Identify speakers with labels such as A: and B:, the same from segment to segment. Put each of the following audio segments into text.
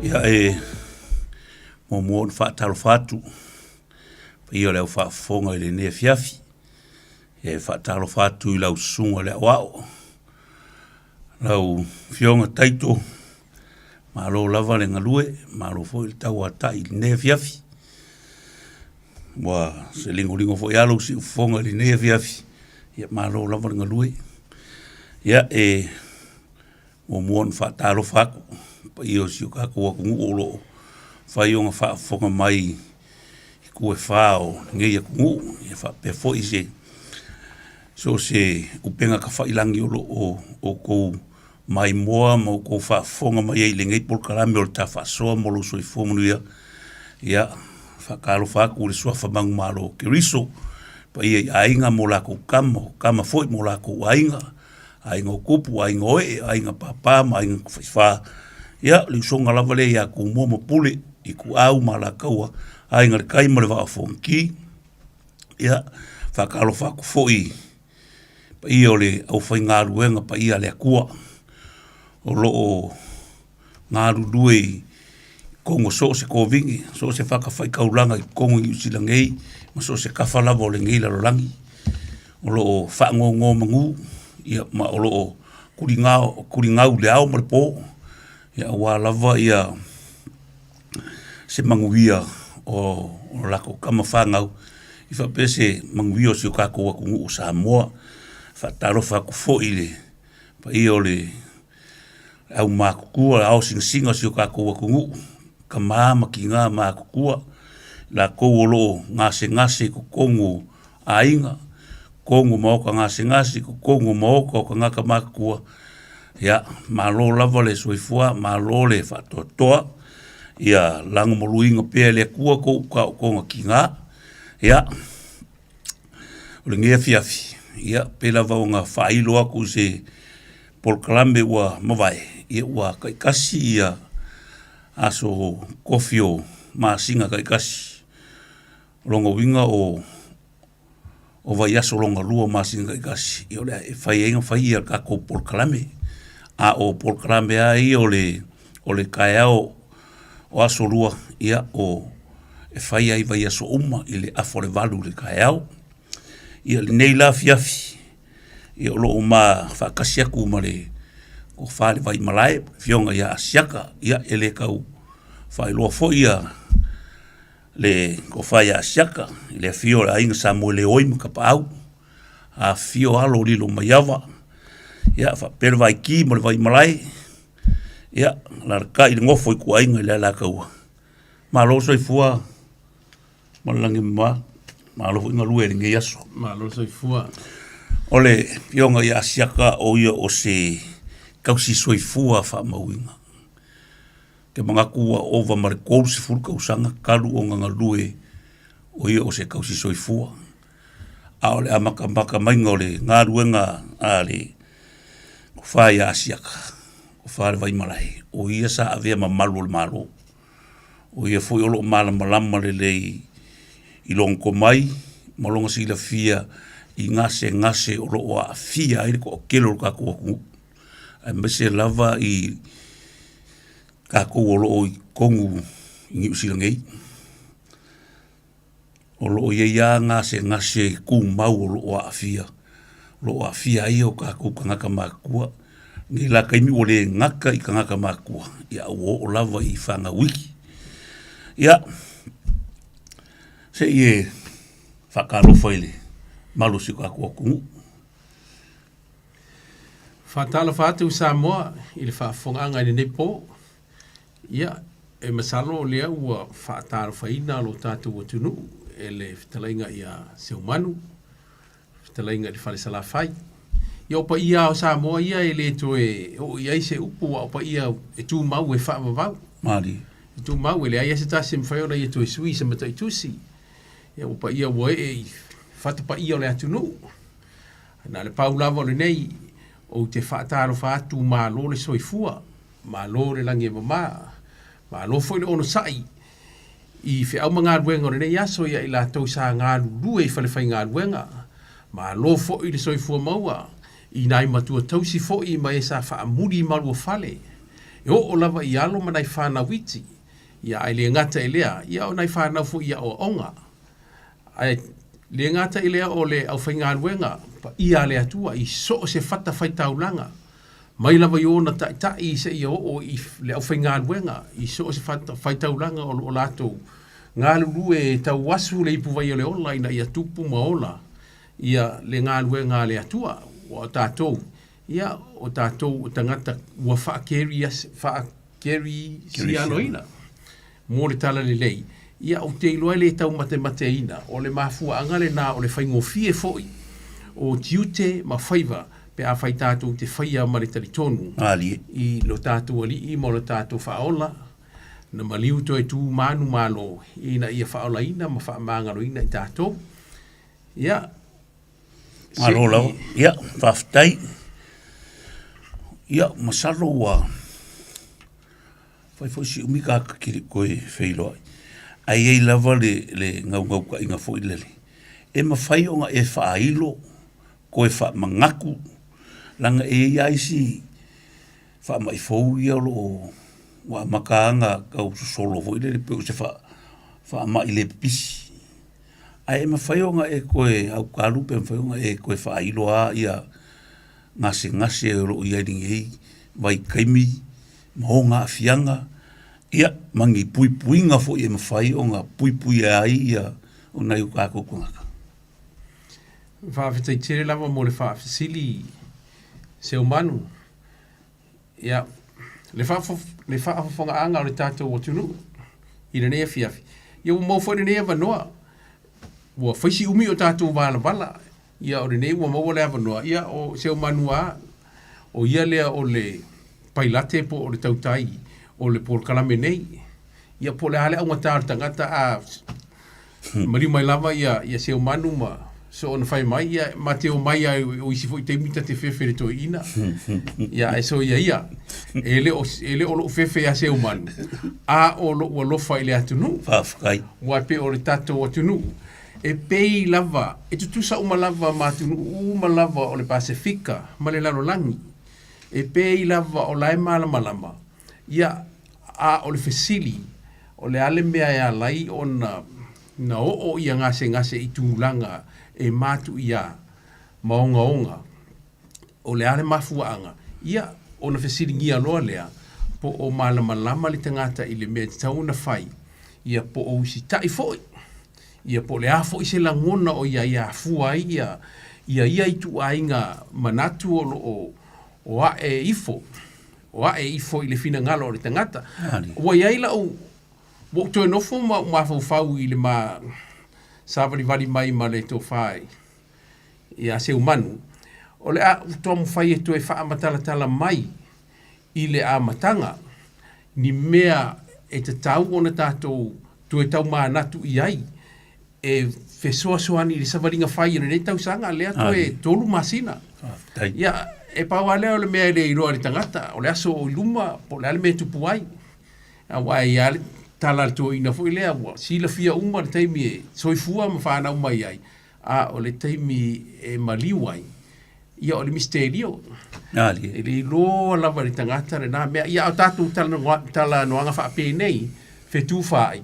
A: Ia e muamua ona faatalofa atu paia o le au faafofoga i lenei afiafi. E faatalofa atu i lau susuga i le aoao, lau Afioga Taito, malo lava le galue, malo foi le tauatai i lenei afiafi. Ua se ligoligo foi lava lou siufofoga i lenei afiafi, ia malo lava le galue. Ia e muamua ona faatalofa atu i le paia o si o tatou atunuu o lo o mafai ona faafofoga mai i itu e fa o lenei atunuu, ia faapea foi se so o se upega tafailagi o lo o outou maimoa ma outou faafofoga mai ai i lenei polokalame o le Ta Faasoa mo lou soifua manuia. Ia, faatalofa atu i le suafa manumalo o Keriso, paia i aiga ma o latou tama, o tama foi ma o latou aiga, aiga o tupu, aiga o ee, aiga papa ma aiga tafaifa. Ia, o le usoga lava lea ia Tumua ma Pule, Ituau ma Alataua, Aiga i le Tai ma le Vaa o Fonoti. Ia, faatalofa atu foi i paia o le aufaigaluega paia a le Atua o lo o galulue i totonu o so o se kovine, so o se fatafaitaulaga i totonu o Niu Sila nei ma so o se tafa lava o lenei lalolagi, o lo o faanonomanu ma o lo o tuligau i le ao ma le po aua lava se manuia o latou tama fanau i faapea se manuia o si o tatou atunuu o Samoa. E faatalofa atu foi i le paia o le aumatutua, ao sinasina o si o tatou atunuu, tama ma tina matutua, latou o lo o gasegase i totonu o aiga, totonu o maota gasegase, totonu o maota o tagata matutua. Ia, malo lava le soifua, malo le faatoatoa, ia lagomaluina pea e le Atua tou taotoga tiga. Ia, o lenei afiafi, ia, pei lava ona faailo atu i se polokalame ua mavae, ia ua taitasi ia aso tofi o masina taitasi. O lona uiga o vaiaso lona lua o masina taitasi, ia o le a e fai ai ona fai ia tatou polokalame. A o polokalame lava ia o le taeao o aso lua, ia e fai lava i vaiaso uma i le afa o le 8 i le taeao. Ia lenei la afiafi, ia o lo o ma faatasi atu ma le Tofa i le Vaimalae, le Afioga ia Asiata. Ia e le tau faailoa foi ia le Tofa ia Asiata i le afio o le Aiga Samoeleoi ma Tapaau, afifio alo o Lilomaiava, ia faapea le Vaiti ma le Vaimalae, ia alaalatai le nofo a ituaiga i le Alataua. Malo le soifua ma le lagi e mama, malo foi galue i lenei aso.
B: Malo le soifua.
A: O le Afioga ia Asiata o ia o se tausi soifua faamauina. Ou te manatu ua ova ma le 30 tausaga talu ona galue o ia o se tausi soifua. A o le amatamata maiga o le galuega a le Tofa ia Asiata, Tofa le Vaimalae, o ia sa avea ma malu o le Malo. O ia foi o lo o malamalama lelei i lona tomai ma lona silafia i gasegase o lo o aafia ai le toatele o le tatou atunuu, aemaise lava i tatou o lo o i totonu i Niu Sila nei. O lo o i ai lava gasegase tumau o lo o aafia, o lo o aafia ai o tatou tagata matutua. O lenei la taimi ua le gata i tagata matutua, ae ua oo lava i fanau iti. Ia, se i e faatalofa i le mamalu o si o tatou atunuu.
B: Faatalofa atu Samoa i le faafofogaaga i lenei po. Ia, e masalo o lea ua faatalofaina lo tatou atunuu e le fetalaiga ia Seumanu, fetalaiga i le Fale Salafai. Ia o paia lava o Samoa ia e le toe oo i ai se upu a o paia e tumau e faavavau.
A: Malie.
B: E tumau e leai lava se tasi e mafai ona ia toe sui se mataitusi. Ia o paia ua ee i fata paia o le atunuu. Na o le pau lava o lenei, ou te faatalofa atu malo le soifua. Malo le lagi e mama, malo foi le onosai i feau ma galuega o lenei aso ia i latou sa galulue i falefaigaluega. Malo foi le soifua maua i nai matua tausi foi ma e sa faamuli i malu o fale. E oo lava i alo ma nai fanau iti, ia ae le gata i lea, ia o nai fanau foi i aoaoga. Ae le gata i lea o le aufaigaluega paia a le Atua i so o se fatafaitaulaga, mai lava i ona taitai seia oo i le aufaigaluega i so o se fatafaitaulaga o lo o latou galulue e tauasu le ipuvai o le ola ina ia tupu ma ola ia le galuega a le Atua. Aua o tatou, ia, o tatou o tagata ua faakerisianoina mo le talalelei, ia, ou te iloa e le taumatemateina, o le mafuaaga lena o le faigofie foi o tiute ma faiva pe afai tatou te faia ma le talitonu i lo tatou Alii ma lo tatou Faaola, na maliu toe tu manumalo ina ia faaolaina ma faamagaloina i tatou. Ia,
A: Malo lava. Ia, faafetai. Ia, masalo ua fai foi si umi ka kili koe feiloai. Ae i ai lava le, le gaugaukaiga foi lele. E mafai ona e faailo, koe faamanatu, leaga e i ai lava isi faamai fou ia o lo o ua amata lava ona tau sosolo foi lele pei o se faamai le pipisi. Ae mafai ona e toe aukalu pe mafai ona e toe faailo lava ia gasegase o lo o i ai lenei vaitaimi ma ona aafiaga, ia ma ni puipuiga foi e mafai ona puipuia ai ia o nai o tatou tagata.
B: Faafetai tele lava mo le faafesili Seumanu. Ia, le le faafofogaaga o le tatou atunuu i lenei afiafi, ia ua maua foi lenei avanoa, ua fai si umi o tatou valavala, ia o lenei ua maua le avanoa, ia o Seumanu lava, o ia lea o le pailate po o le tautai o le polokalame nei. Ia po o le a le augata o le tagata a maliu mai lava ia, ia Seumanu ma soona fai mai, ia ma te omai lava o isi foi taimi ta te fefe i le toeaina. Ia ae soia ia, e le o, e le o lou fefe ia Seumanu, a o lou alofa i le atunuu.
A: Faafetai.
B: Aua e pei o le tatou atunuu, e pei lava, e tutusa uma lava ma atunuu uma lava o le Pasefika ma le lalolagi. E pei lava o la e malamalama, Ia, a o le fesili, o le a le mea e ala ai ona na oo ia gasegase i tulaga e matuia ma ogaoga? O le a le mafuaaga? Ia, ona fesiligia loa lea, po o malamalama le tagata i le mea e tatau ona fai, ia po o usitai foi, ia po o le a foi se lagona o i ai e afua ai ia ia ia ituaiga manatu o lo o o ae ifo. O ae ifo i le finagalo o le tagata. Ua i ai lau, ua ou toe nofo ma ou mafaufau i le ma savalivali mai ma le tofa ia Seumanu, o le a ou taumafai e toe faamatalatala mai i le amataga ni mea e tatau ona tatou toe taumanatu i ai e fesoasoani i le savaliga fai o lenei tausaga lea toe 3 masina.
A: Faafetai.
B: Ia, e pau lava lea o le mea e le iloa e le tagata, o le aso o i luma po o le a le mea e tupu ai. Aua e i ai lava le tala a le toeaina foi lea, ua silafia uma le taimi e soifua ma fanau mai ai, a o le taimi e maliu ai, ia o le misitelio. E le iloa lava e le tagata lena mea. Ia, a o tatou talanoaga faapenei, fetufaai,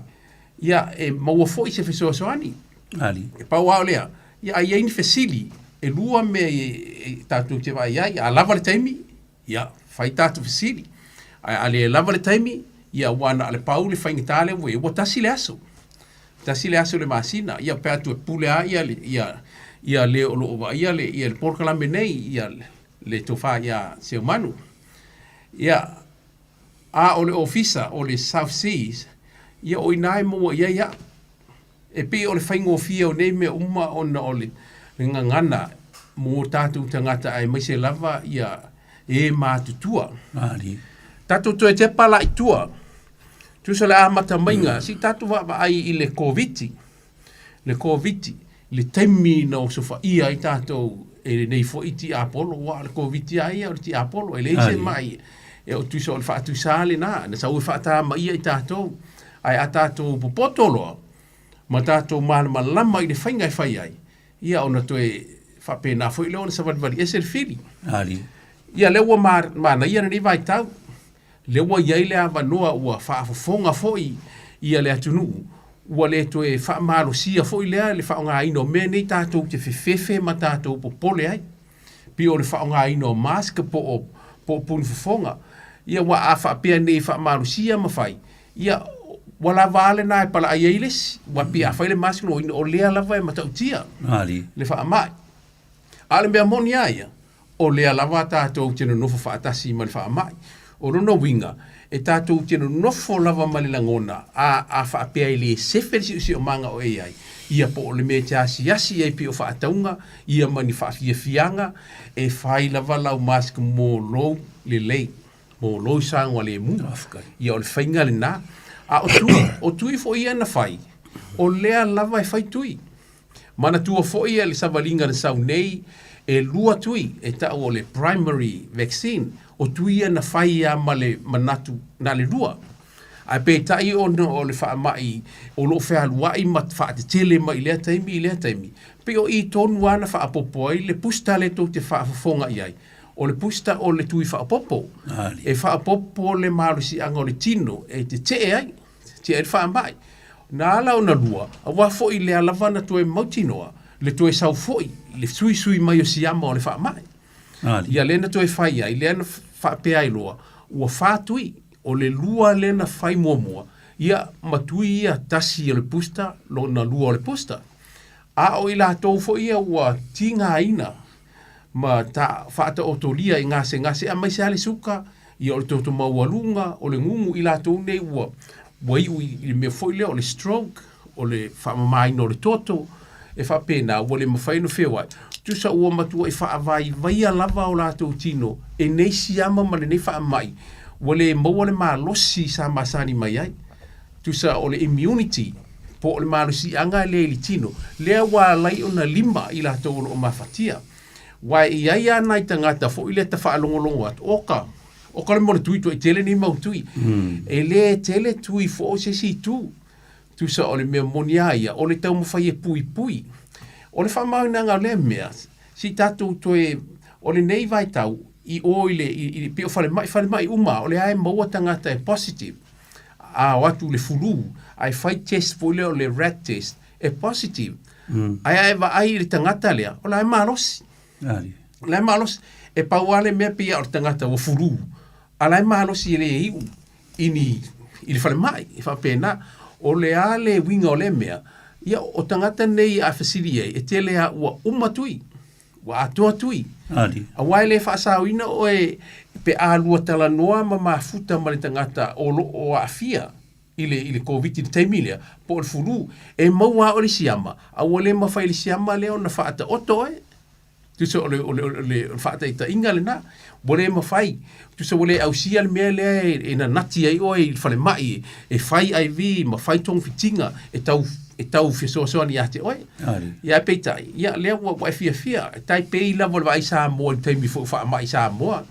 B: Ia, e maua foi se fesoasoani.
A: Ali.
B: E pau lava o lea, ia a i ai ni fesili, e lua mea e, e tatou te vaai ai, a lava le taimi, ia, fai tatou fesili. Ae a le lava le taimi, ia aua na o le pau le faigata lea ua i ai, ua tasi le aso. Tasi le aso i le masina, ia pe a toe pule lava ia, ia, ia le o lo o vaaia le, ia le polokalame nei, ia le tofa ia Seumanu. Ia, A o le ofisa o le South Seas, ia o i ina e maua i ai au. E pei o le faigofie o nei mea uma ona o le gagana mo tatou tagata aemaise lava ia e matutua.
A: Malie.
B: Tatou toe tepa la i tua, tusa le amata maiga, se i tatou vaavaai i le Koviti. le Koviti, le taimi na osofaia ai tatou e lenei foi tiapolo, aua o le Koviti lava ia o le tiapolo, e leai se mai e o tusa o le faatusa lena, na sau e faatamaia i tatou. Ae a tatou popoto loa ma tatou malamalama i le faiga e fai ai, ia ona toe faapena foi lea ona savalivali ese le fili. Ia lea ua manaia lenei vaitau. Lea ua i ai le avanoa ua faafofoga foi ia le atunuu, ua le toe faamalosia foi lea le faaaogaina o mea nei tatou te fefefe ma tatou popole ai. Pei o le faaaogaina o mask po o po o puni fofoga. Ia aua a faapea nei e faamalosia ma fai, ia ua lava a lena e palaai ai le isi. Aua pei a fai le mask lona uiga o lea lava e matautia le faamai. A o le mea moni lava ia, o lea lava tatou te nonofo faatasi ma le faamai. O lona uiga, e tatou te nonofo lava ma le lagona, a, a faapea e le sefe le siosiomaga o e i ai, ia po o le mea e te asiasi i ai pei o faatauga, ia ma ni faafiafiaga, e fai lava lau mask mo lou lelei, mo lou saogalemu. Ia o le faiga lena. A o tui, o tui foi ia na fai, o lea lava e fai tui. Manatua foi le savaliga na sau nei, e lua tui e tau o le primary vaccine, o tui ia na fai a ma le manatu na le lua. Ae peitai ona o le faamai o lo o fealuai ma faatetele mai i lea taimi i lea taimi, pei o i tonu lava na faaopoopo ai le booster lea tou te faafofoga i ai, o le booster o le tui faaopoopo. E faaopoopo le malosiaga o le tino e tetee ai. Tia ai le faamai. Na ala ona lua, aua foi lea lava na toe mautinoa le toe sau foi le suisui mai o siama o le faamai. Ia lea na toe fai ai, lea na faapea ai loa, ua fa tui, o le lua lea na fai muamua, ia ma tui ia tasi o le booster, lona lua o le booster. A o i latou foi ia ua tigaina ma ta faataotolia i gasegase aemaise lava le suka, ia o le toto maualuga, o le gugu, i latou nei ua ua iu i le mea foi lea o le stroke, o le faamamaina o le toto, e faapena ua le mafai ona feoai. Tusa ua matuai faavaivaia lava o latou tino e nei siama ma lenei faamai, ua le maua le malosi sa masani mai ai. Tusa o le immunity po o le malosiaga lea i le tino, lea ua ala ai ona lima i latou o lo o mafatia. Aua e i ai lava nai tagata foi lea e tafaalogologo atu, oka, oka le mea o le tui tuai tele nei mau tui. E le tele tui foi o se isi itu. Tusa o le mea moni lava ia, o le taumafai e puipui. O le faamaoniga o lea mea, se i tatou toe, o lenei vaitau, i o i le, i, pei o falemai, falemai uma, o lea e maua tagata e positive. A o atu le flu, ae fai test foi lea o le rat test, e positive. Ae a e vaai i le tagata lea, o la e malosi. O la e malosi. E pau lava le mea pei o le tagata ua flu, a la e malosi e le iu i ni i le falemai, e faapena. O le a le uiga o lea mea, ia o tagata nei a fesili ai, e tele lava ua uma tui. Ua atoa tui. Aua e le faasaoina oe pe a lua talanoa ma mafuta ma le tagata o lo o aafia i le, i le Koviti i le taimi lea, po o le fulu, e maua lava oe le siama, a ua le mafai e le siama lea ona faataoto oe. Tusa o le, o le, o le, o le faataitaiga lena. Ua le mafai. Tusa ua le ausia le mea lea e, e nanati ai oe i le falemai, e fai IV ma fai togafitiga e tau e tau fesoasoani ia te oe. Ia ae peitai, ia lea ua, ua e fiafia, e tai pei lava o le vaai Samoa i le taimi foi o faamai Samoa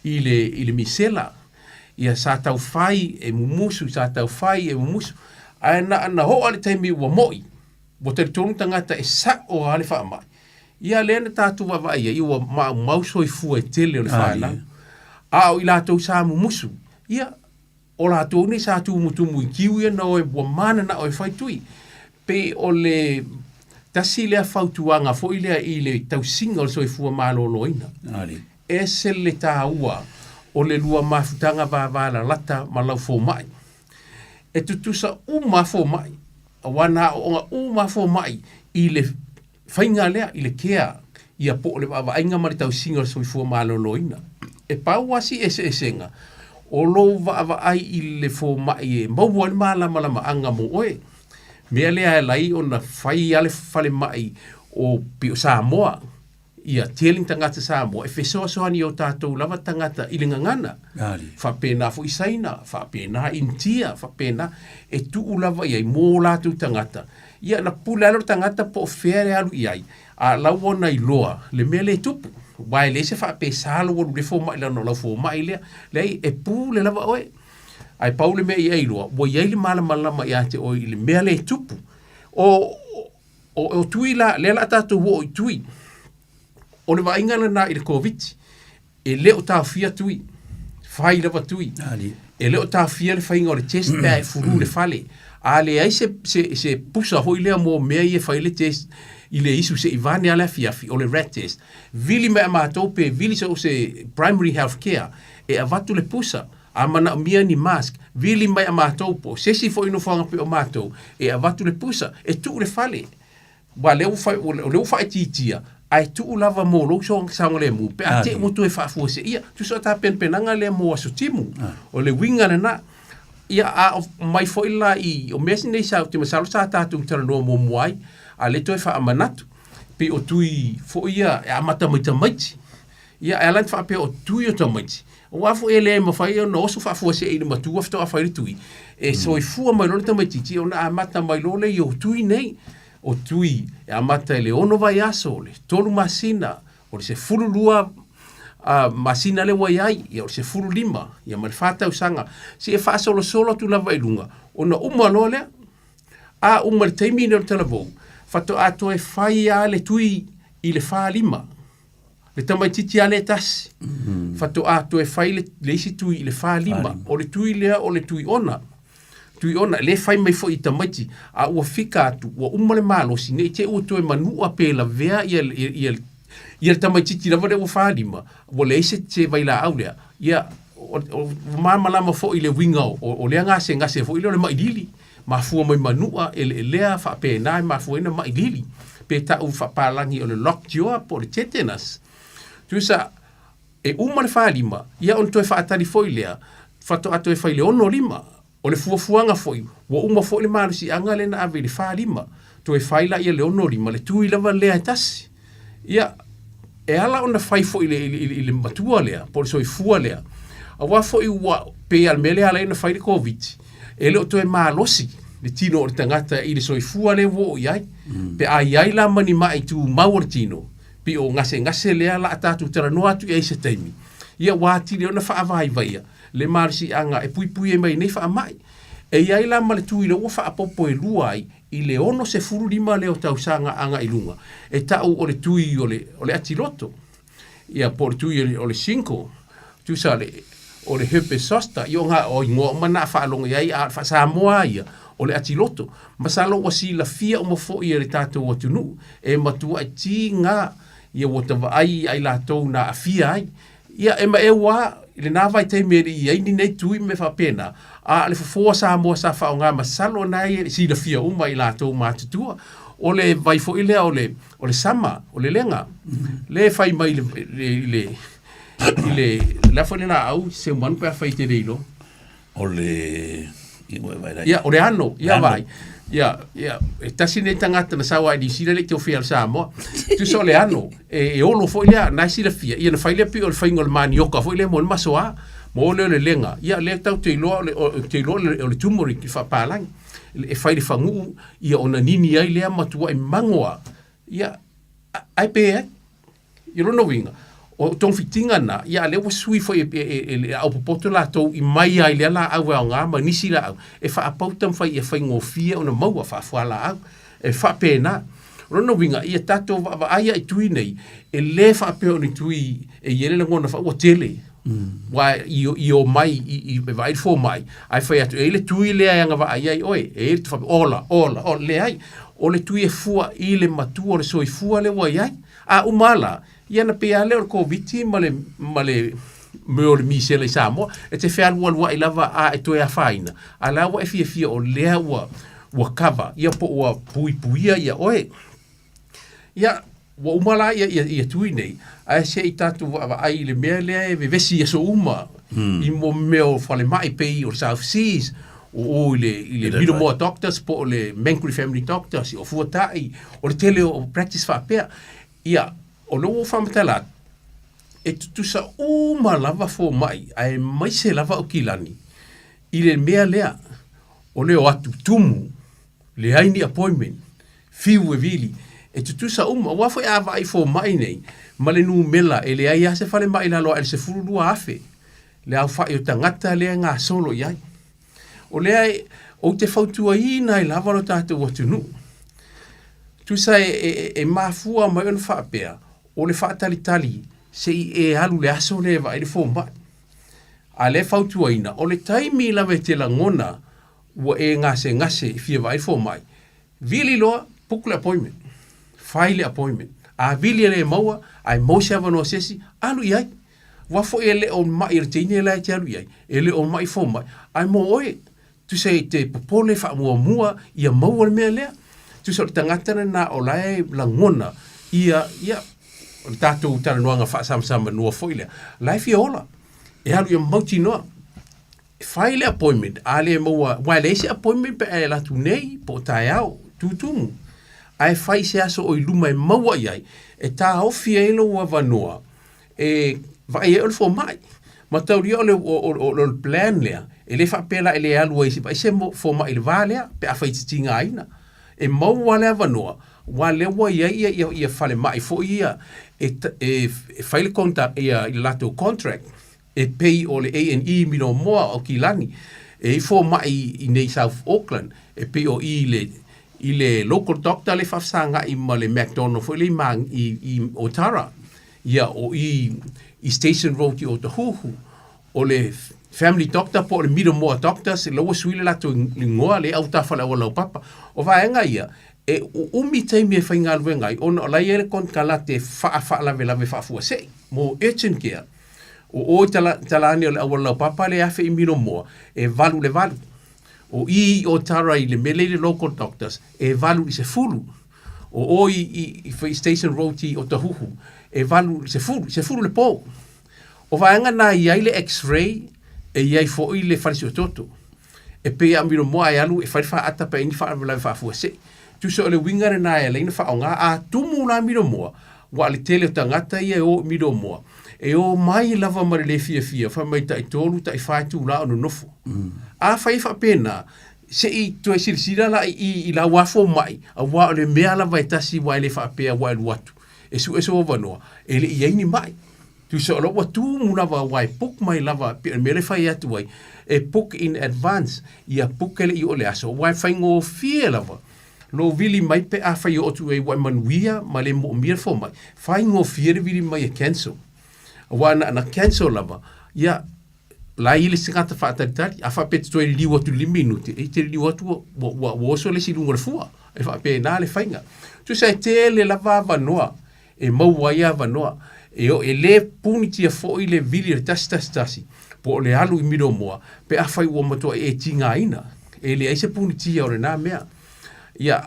B: i le, i le misela. Ia sa tau fai e mumusu, sa tau fai e mumusu. Ae na, na oo le taimi ua moi, ua talitonu tagata e sa'o lava le faamai. Ia lea na tatou vaavaai ai ua maumau soifua e tele o le fanau. A o i latou sa mumusu, ia o latou nei sa tumutumu i kiu ia na o e ua mananao e fai tui. Pei o le tasi lea fautuaga foi lea i le tausiga o le soifua maloloina. Ese le taua o le lua mafutaga vavalalata ma lau fomai. E tutusa uma lava fomai, aua na aooga uma lava fomai i le faiga lea, i le care, ia po o le vaavaaiga ma le tausiga o le soifua maloloina. E pau lava si eseesega, o lou vaavaai i le fomai e maua ai le malamalamaaga mo oe. Mea lea e ala ai ona fai lava le falemai o pei o Samoa, Ia tele ni tagata Samoa e fesoasoani i o tatou lava tagata i le gagana. Faapena foi Saina, faapena Initia, faapena e tuu lava i ai mo o latou tagata. Ia na pule lava lea o le tagata po o fea e alu i ai, a o la ua ona iloa le mea lea e tupu. Aua e leai se faapesa lou alu i le fomai leaga o lau fomai lea. Leai, e pule lava oe. Ae pau le mea ia e iloa, ua i ai le malamalama ia te oe i le mea lea e tupu. O O, o tui la, lea la tatou oo i tui. O le vaaiga lena i le Koviti, e le o taofia tui. Fai lava tui. E le o taofia le faiga o le test pe a e fulu le fale. A leai se, se, se pusa foi lea mo mea ia e fai le test i le isu se i vane a le afiafi, o le rat test. Vili mai a matou pe vili so o se primary health care e avatu le pusa. A manaomia ni mask, vili mai a matou po o se isi foi nofoaga pei o matou e avatu le pusa e tuu le fale. Aua lea ua fai, o lea ua faaitiitia, ae tuu lava mo lou saogalemu pe a te i ua toe faafuaseia. Tusa o tapenapenaga lea mo aso timu. O le uiga lena. Ia, a o mai foi la i, o mea nei sa, ou te masalo sa tatou talanoa muamua ai, a o lea toe faamanatu, pei o tui foi ia e amata mai tamaiti. Ia, e ala ona faapea o tui o tamaiti, aua foi e le mafai ona oso faafuasei i le matua faatoa fai le tui, e soifua mai loa le tamaitiiti ona amata mai loa lea i ou tui nei. O tui e amata i le ono vaiaso, o le tolu masina, o le 12 masina lea ua i ai, ia o le 15, ia ma le fa tausaga, seia faasolosolo atu lava i luga, ona uma loa lea. A uma i le taimi lenei o le talavou, faatoa toe fai lava le tui i le fa lima. Le tamaitiiti lava lea e tasi, faatoa toe fai le, le isi tui i le fa lima. O le tui lea o le tui ona. Tui ona, lea e fai mai foi i tamaiti, a ua fika atu, ua uma le malosi, ne i te i ua toe manua pe lavea ia, ia, ia, ia le tamaitiiti lava lea ua fa lima, ua leai se, se vailaau lea. Ia, o, o, ua malamalama foi i le uiga o, o, o lea gasegase foi lea o le mai lili. Mafua mai manua eleelea faapena e mafua ai ona mai lili, pe tau faapalagi o le lockjaw po o le tetanus. Tusa, e uma le fa lima, ia ona toe faatali foi lea, faatoa toe fai le 6 5. O le fuafuaga foi, ua uma foi le malosiaga lea na ave i le fa 5, toe fai laia le 6 5, le tui lava lea e tasi. Ia, e ala ona fai foi i le, i le, i le matua lea, po o le soifua lea, aua foi ua, pei lava o le mea lea e ala ai ona fai le Koviti, e le o toe malosi le tino o le tagata i le soifua lea ua oo i ai. Pe a i ai la ma ni mai tumau o le tino, pei o gasegase lea o le a tatou talanoa atu i ai i se taimi, ia ua atili ai ona faavaivaia le malosiaga e puipui ai mai nei faamai. E i ai la ma le tui lea ua faaopoopo e lua ai i le 65 lea o tausaga agai i luga, e tau o le tui o le, o le atiloto, ia po o le tui o le, o le shingle, tusa le, o le herpes zoster, ia o ngā, o ingoa uma na faalogo i ai, a o le faa-Samoa ia, o le atiloto. Masalo ua silafia uma foi e le tatou atunuu, e matuai tiga ia ua ta vaai ia i latou na aafia ai. Ia, e ma e ua, i lena vaitaimi e le i ai ni nei tui ma mea faapena, a o le fofo a Samoa sa faaaoga masalo na e silafia uma i latou matutua, o le vai foi lea o le, o le sama, o le lega, lea e fai mai i le, i le, i le, le a foi le laau, Seumanu pe afai e te le iloa.
A: O le ia ua e vaai
B: Ia, o le ano, ia vaai. Ia, ia, e tasi lenei tagata na sau lava i Niu Sila e le i tofia i le Samoa. Tusa o le ano, e, e olo foi lea, na e silafia, ia na fai lea pei o le faiga o le manioka foi lea mo le masoa, mo le o le lega. Ia, lea tatou te iloa o le, o, te iloa o le, o le turmeric i faapalagi. E fai i le faguu, ia ona nini ai lea matuai mago lava. Ia, ae pe ai. I lona uiga, o togafitiga na, ia a lea ua sui foi e, e, e, le aupopoto latou i mai ai lea laau e aoga ma nisi laau, e faapau taumafai ia faigofie ona maua faafualaau. E faapena. O lona uiga, ia tatou vaavaai i tui nei, e le faapea o ni tui e i ai le lagona faa ua tele. Aua i, i omai i, i, e vaai le fomai, ae fai atu, e i ai le tui lea e agavaa ai oe, e i ai le faapea, ola, ola, ola, leai. O le tui e fua i le matua o le soifua lea ua i ai. A uma lava la, ia ona pei lava lea o le Koviti ma le, ma le mea o le misela i Samoa, e te fealualuai lava a e toe afaina, a o la ua e fiafia o lea ua, ua cover, ia po ua puipuia ia oe. Ia, ua uma la ia, ia, ia tui nei, ae se i tatou vaavaai i le mea lea e vevesi i aso uma, i mo mea o falemai pei o le South Seas, o o i le, i le Middlemore Doctors po o le Mangere Family Doctors, o Fuatai, o le tele o practice faapea. Ia, o lea ua ou faamatala atu, e tutusa uma lava fomai, aemaise lava Aukilani, i le mea lea, o le o atu tumu, leai ni appointment, fiu e vili, e tutusa uma. Aua foi a vaai i fomai nei, ma le numela, e leai lava se falemai i lalo ae o le 12,000 le aofai o tagata lea e gasolo i ai. O lea e, ou te fautuaina ai lava lo tatou atunuu. Tusa e, e, e mafua mai ona faapea, o le faatalitali se i e alu le aso lea e vaai le fomai. A o lea e fautuaina, o le taimi lava e te lagona ua e gasegase e fia vaai i le fomai, vili loa, book le appointment. Fai le appointment. A vili e le maua, ae maua se avanoa se isi, alu i ai. Aua foi e le o ma'i a le teine la e te alu i ai, e le o ma'i fomai, ae mo oe. Tusa e te popole faamuamua ia maua le mea lea. Tusa o le tagata lena o la e lagona ia, ia, o le tatou talanoaga faasamasamanua foi lea, la e fia ola. E alu ia mautinoa. E fai le appointment, a le maua, aua e leai se appointment pe a e alu atu nei po o taeao, tutumu. Ae fai i se aso o i luma e maua i ai, e taofi ai lou avanoa e vaai ai o le fomai. Mataulia o le, o, o, o, o le plan lea, e le faapea la e le alu ai vaai se fomai i le va lea, pe afai e te tigaina. E maua le avanoa, aua lea ua i ai ia, ia, ia falemai foi ia e, e, e fai le contact, ia, i le latou contract, e pei o le A&E i Milomoa, o Kilani, e i fomai i nei South Auckland, e pei o i le, i le local doctor le faafesagai ma le McDonald foi le i, i, i Otara. Ia, o i i Station Road i Otahuhu, o le family doctor po o le Middlemore Doctors, la ua sui le latou igoa, le autafa o le auala laupapa. O vaega ia, e uumi taimi e faigaluega ai, ona o la e i ai le konekarate e faafaalavelave faafuasei mo urgent care. O o i tala, tala ane o le auala laupapa le afe i Middlemore, e 8 i le 8. O i i Otara i le mea lea i le local doctors, e 8 i le 10. O o i, i, i Station Road i Otahuhu, e 8 i le 10, 10 le po. O vaega na i ai le x-ray, e i ai foi le fale suetoto. E pei a Milomoa e alu e fai le faata pe ai ni faalavelave faafuasei. Tusa o le uiga lena e ala ai ona faaaoga, a tumu la Milomoa, ua le tele o tagata ia e o i Milomoa, e o mai lava ma le le fiafia, fai mai tai tolu, tai fa itula o nonofo. Afai e faapena, se i toe silasila la i, i, i lau fomai, aua o le mea lava e tasi aua e le faapea ua e alu atu e sue sou avanoa, e le i ai ni mai. Tusa o la ua tumu lava aua e book mai lava, pei o le mea lea e fai atu ai, e book in advance, ia book e le i oo le aso, aua e faigofie lava lou vili mai pe afai e oo atu i ai ua e manuia ma le moomia le fomai, faigofie le vili mai e cancel. Aua na, na cancel lava, ia, la i le tagata faatalitali, a faapea e te toe liliu atu i le lima minute, e te liliu atu ua, ua, ua, ua oso le isi i luga o le fua. E faapena le faiga. Tusa e tele lava avanoa e maua ai avanoa. E, o, e le punitia foi le vili o le 111 po o le alu i Milomoa pe afai ua matua e tigaina. E leai se punitia o lena mea. Ia,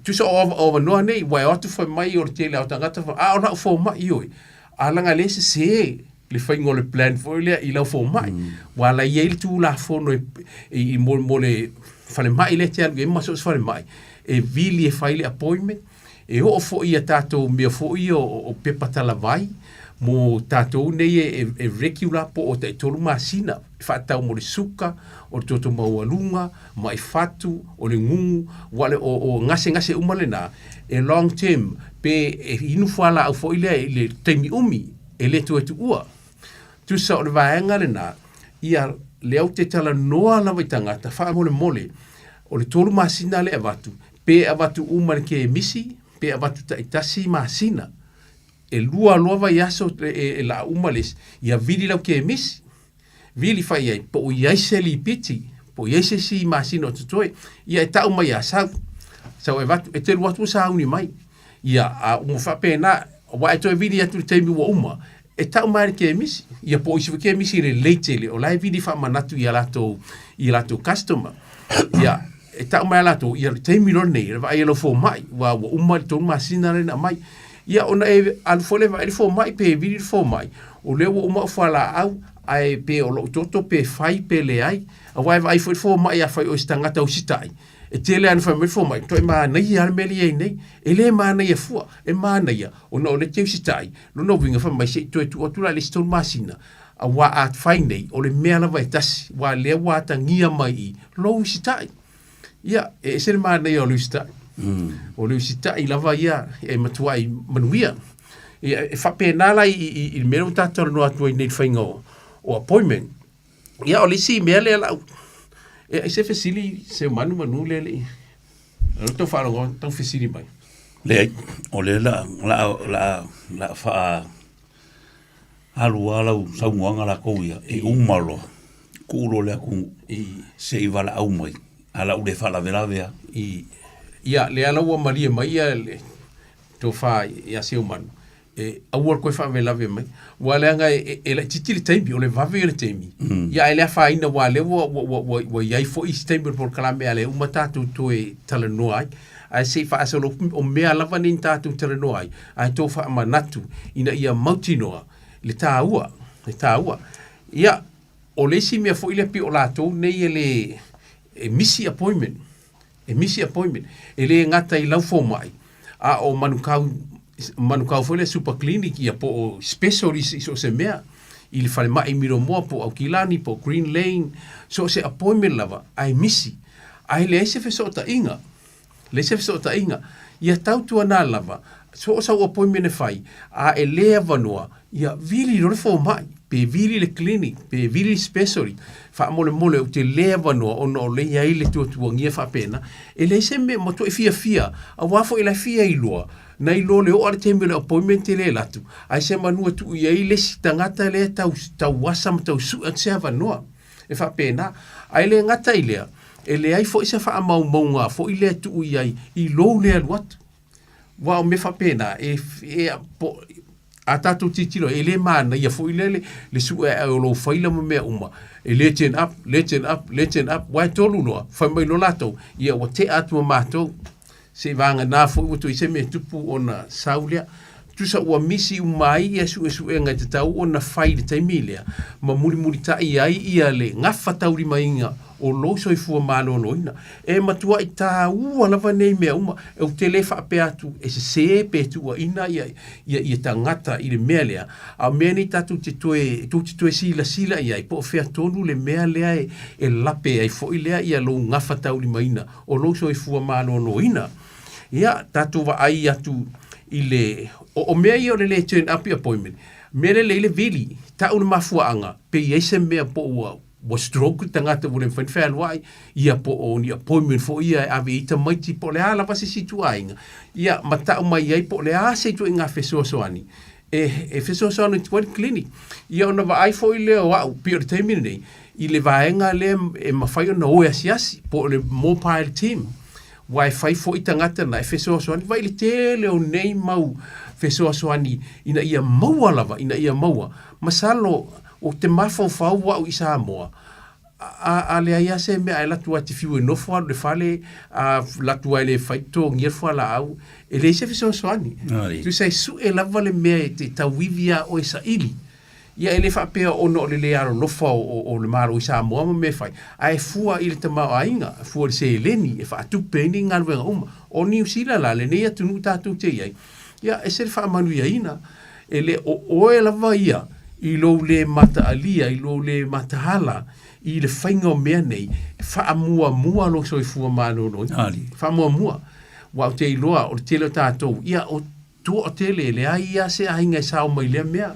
B: tusa o, o avanoa nei, ua e o atu fai mai o le tele o tagata, a o lau fomai oe, a leaga le sese le faiga o le plan foi lea i lau fomai. Ua ala i ai le Tulafono e, e, i, mo, mo le falemai lea e te alu i ai ma so o se falemai, e vili e fai le appointment, e oo foi ia tatou mea foi ia o, o pepa talavai mo tatou nei e, e, e regular po o taitolu masina, e faatatau mo le suka, o le toto maualuga, mai fatu, o le gugu, ua le, o, o gasegase uma lena, e long term, pe e inu fualaau foi lea i le taimi umi, e le toe tuua. Tusa o le vaega lena, ia lea ou te talanoa lava i tagata faamolemole, o le tolu masina lea e avatu, pe avatu uma i le kemisi, pe avatu taitasi masina. E lua loa vaiaso e, e, e laa uma le isi, ia vili lau kemisi. Vili fai ai, po o i ai se lipiti, po o i ai se isi masina o totoe, ia e tau mai ia sau. Sau e avatu, e te alu atu o sauni mai. Ia, a ua faapena, aua e toe vili atu i le taimi ua uma, e tau mai le kemisi. Ia po o isi foi kemisi lelei tele, o la e vili faamanatu i a latou, i a latou customer. Ia, e tau mai a latou, ia le taimi loa lenei, e vaai e lau fomai, ua, ua uma le tolu masina lea na aumai. Ia, ona e alu foi lea e vaai le fomai, pe vili le fomai, o lea ua uma au fualaau, ae pe o lou toto pe fai pe leai. Aua e vaai foi le fomai afai o oe o se tagata usitai, e tele lava ina fai mai le fomai, toe manaia lava le mea lea e i ai nei. E le manaia fua, e manaia ona o lea e te usitai, lona uiga fai mai se i toe tuu atu la i le isi tolu masina, aua a fai nei, o le mea lava e tasi, aua o lea ua atagia mai i lou usitai. Ia, e ese le manaia o le usitai. O le usitai lava ia e matuai manuia. Ia, e faapena la i, i, i le mea lea ua tatou talanoa atu ai nei i le faiga o, o appointment. Ia, o le isi mea lea lau, e ai se fesili Seumanu manu lea le i, o tau faalogo, tau fesili mai.
A: Leai, o lea la, la, la, la faa, Alu lava lau saunoaga latou ia, e uma loa, tuu loa le atunuu se i valaau mai, ae o le a ou le faalavelave lava.
B: Ia, lea la ua malie mai ia le tofa ia Seumanu, e aua le toe faavelave mai, aua leaga e laitiiti le taimi, o le vave ia o le taimi, ia ae le afaina aua o lea ua i ai foi isi taimi o le polokalame a lea uma tatou toe talanoa ai. Ae se i faasolo, o mea lava nei na tatou talanoa ai, ae tou faamanatu ina ia mautinoa le taua, le taua. Ia, o le isi mea foi lea pei o latou nei e le, e misi appointment, e misi appointment. E le gata i lau fomai, a o manukau, manukau foi lea super clinic ia po o specialist i so o se mea, i le falemai i Milomoa po o Aukilani po o Green Lane, so o se appointment lava, ae misi. Ae leai se fesootaiga, leai se fesootaiga. Ia tautuana lava, so o sau appointment e fai, a e le avanoa, ia vili loa le fomai, pe vili le clinic, pe vili le specialist, faamolemole ou te le avanoa ona o lea e i ai le tuatuagia faapena. E leai se mea, matuai fiafia, aua foi o la e fia iloa, na i lo le oo lava i le taimi o le appointment e le alu atu, ae semanu e tuu i ai le isi tagata lea e tau asa ma tau sue atu se avanoa. E faapena. Ae le gata i lea, e leai foi se faamaumauga foi lea e tuu i ai i lou le alu atu. Aua o mea faapena, e, e, po, a tatou tilotilo e le manaia foi lea le, le sue ae o lou faila ma mea uma, e le turn up, le turn up, le turn up, aua e tolu loa, fai mai loa latou, ia ua tea atu ma matou. Seiavagana foi ua toe i se mea e tupu ona sau lea. Tusa ua misi uma ai ia suesuega e tatau ona fai i le taimi lea, ma mulimulitai ai ia le gafataulimaina o lou soifua maloloina. E matuai taua lava nei mea uma. Ou te le faapea atu e sese pe tuuaina ia, ia, ia tagata i le mea lea, a o mea nei tatou te toe, tou te toe silasila i ai po o fea tonu le mea lea e, e lape ai foi lea ia lou gafataulimaina o lou soifua maloloina. Ia, tatou vaai atu i le... O, o mea ia o le le turn up i appointment, mea lea le i le vili, tau le mafuaaga, pe i ai se mea po ua ua stroke le tagata ua le mafai ona fealuai, ia po o ni appointment foi ia e ave i ai tamaiti po o le a lava se isi ituaiga, ia ma tau mai ai po o le a se ituaiga fesoasoani e, e fesoasoani atu ai le clinic. Ia ona vaai foi lea o au, pei o le taimi lenei, i le vaega lea e mafai ona o e asiasi, po o le mobile team, aua e fai foi tagata na e fesoasoani. Vaai i le tele o nei mau fesoasoani ina ia maua lava, ina ia maua. Masalo ou te mafaufau au i Samoa, a, a leai lava se mea ae alu atu lava e te fiu e nofo alu i le fale, a alu atu lava e le fai totogia le fualaau, e leai se fesoasoani. Tusa e sue lava le mea e te tauivi iā oe e saili. Ia e le faapea ona o le le alolofa o, o, o le Malo i Samoa ma mea e fai, ae fua i le tamaoaiga, fua i le seleni e faatupe ai nei galuega uma. O Niu Sila la, lenei atunuu tatou te i ai, ia ese le faamanuiaina. E le o oe lava ia i lou le mataalia, i lou le mataala i le faiga o mea nei, faamuamua lou soifua maloloina. Faamuamua. Aua ou te iloa o le tele o tatou, ia o toatele, e leai lava se aiga e sao mai i lea mea.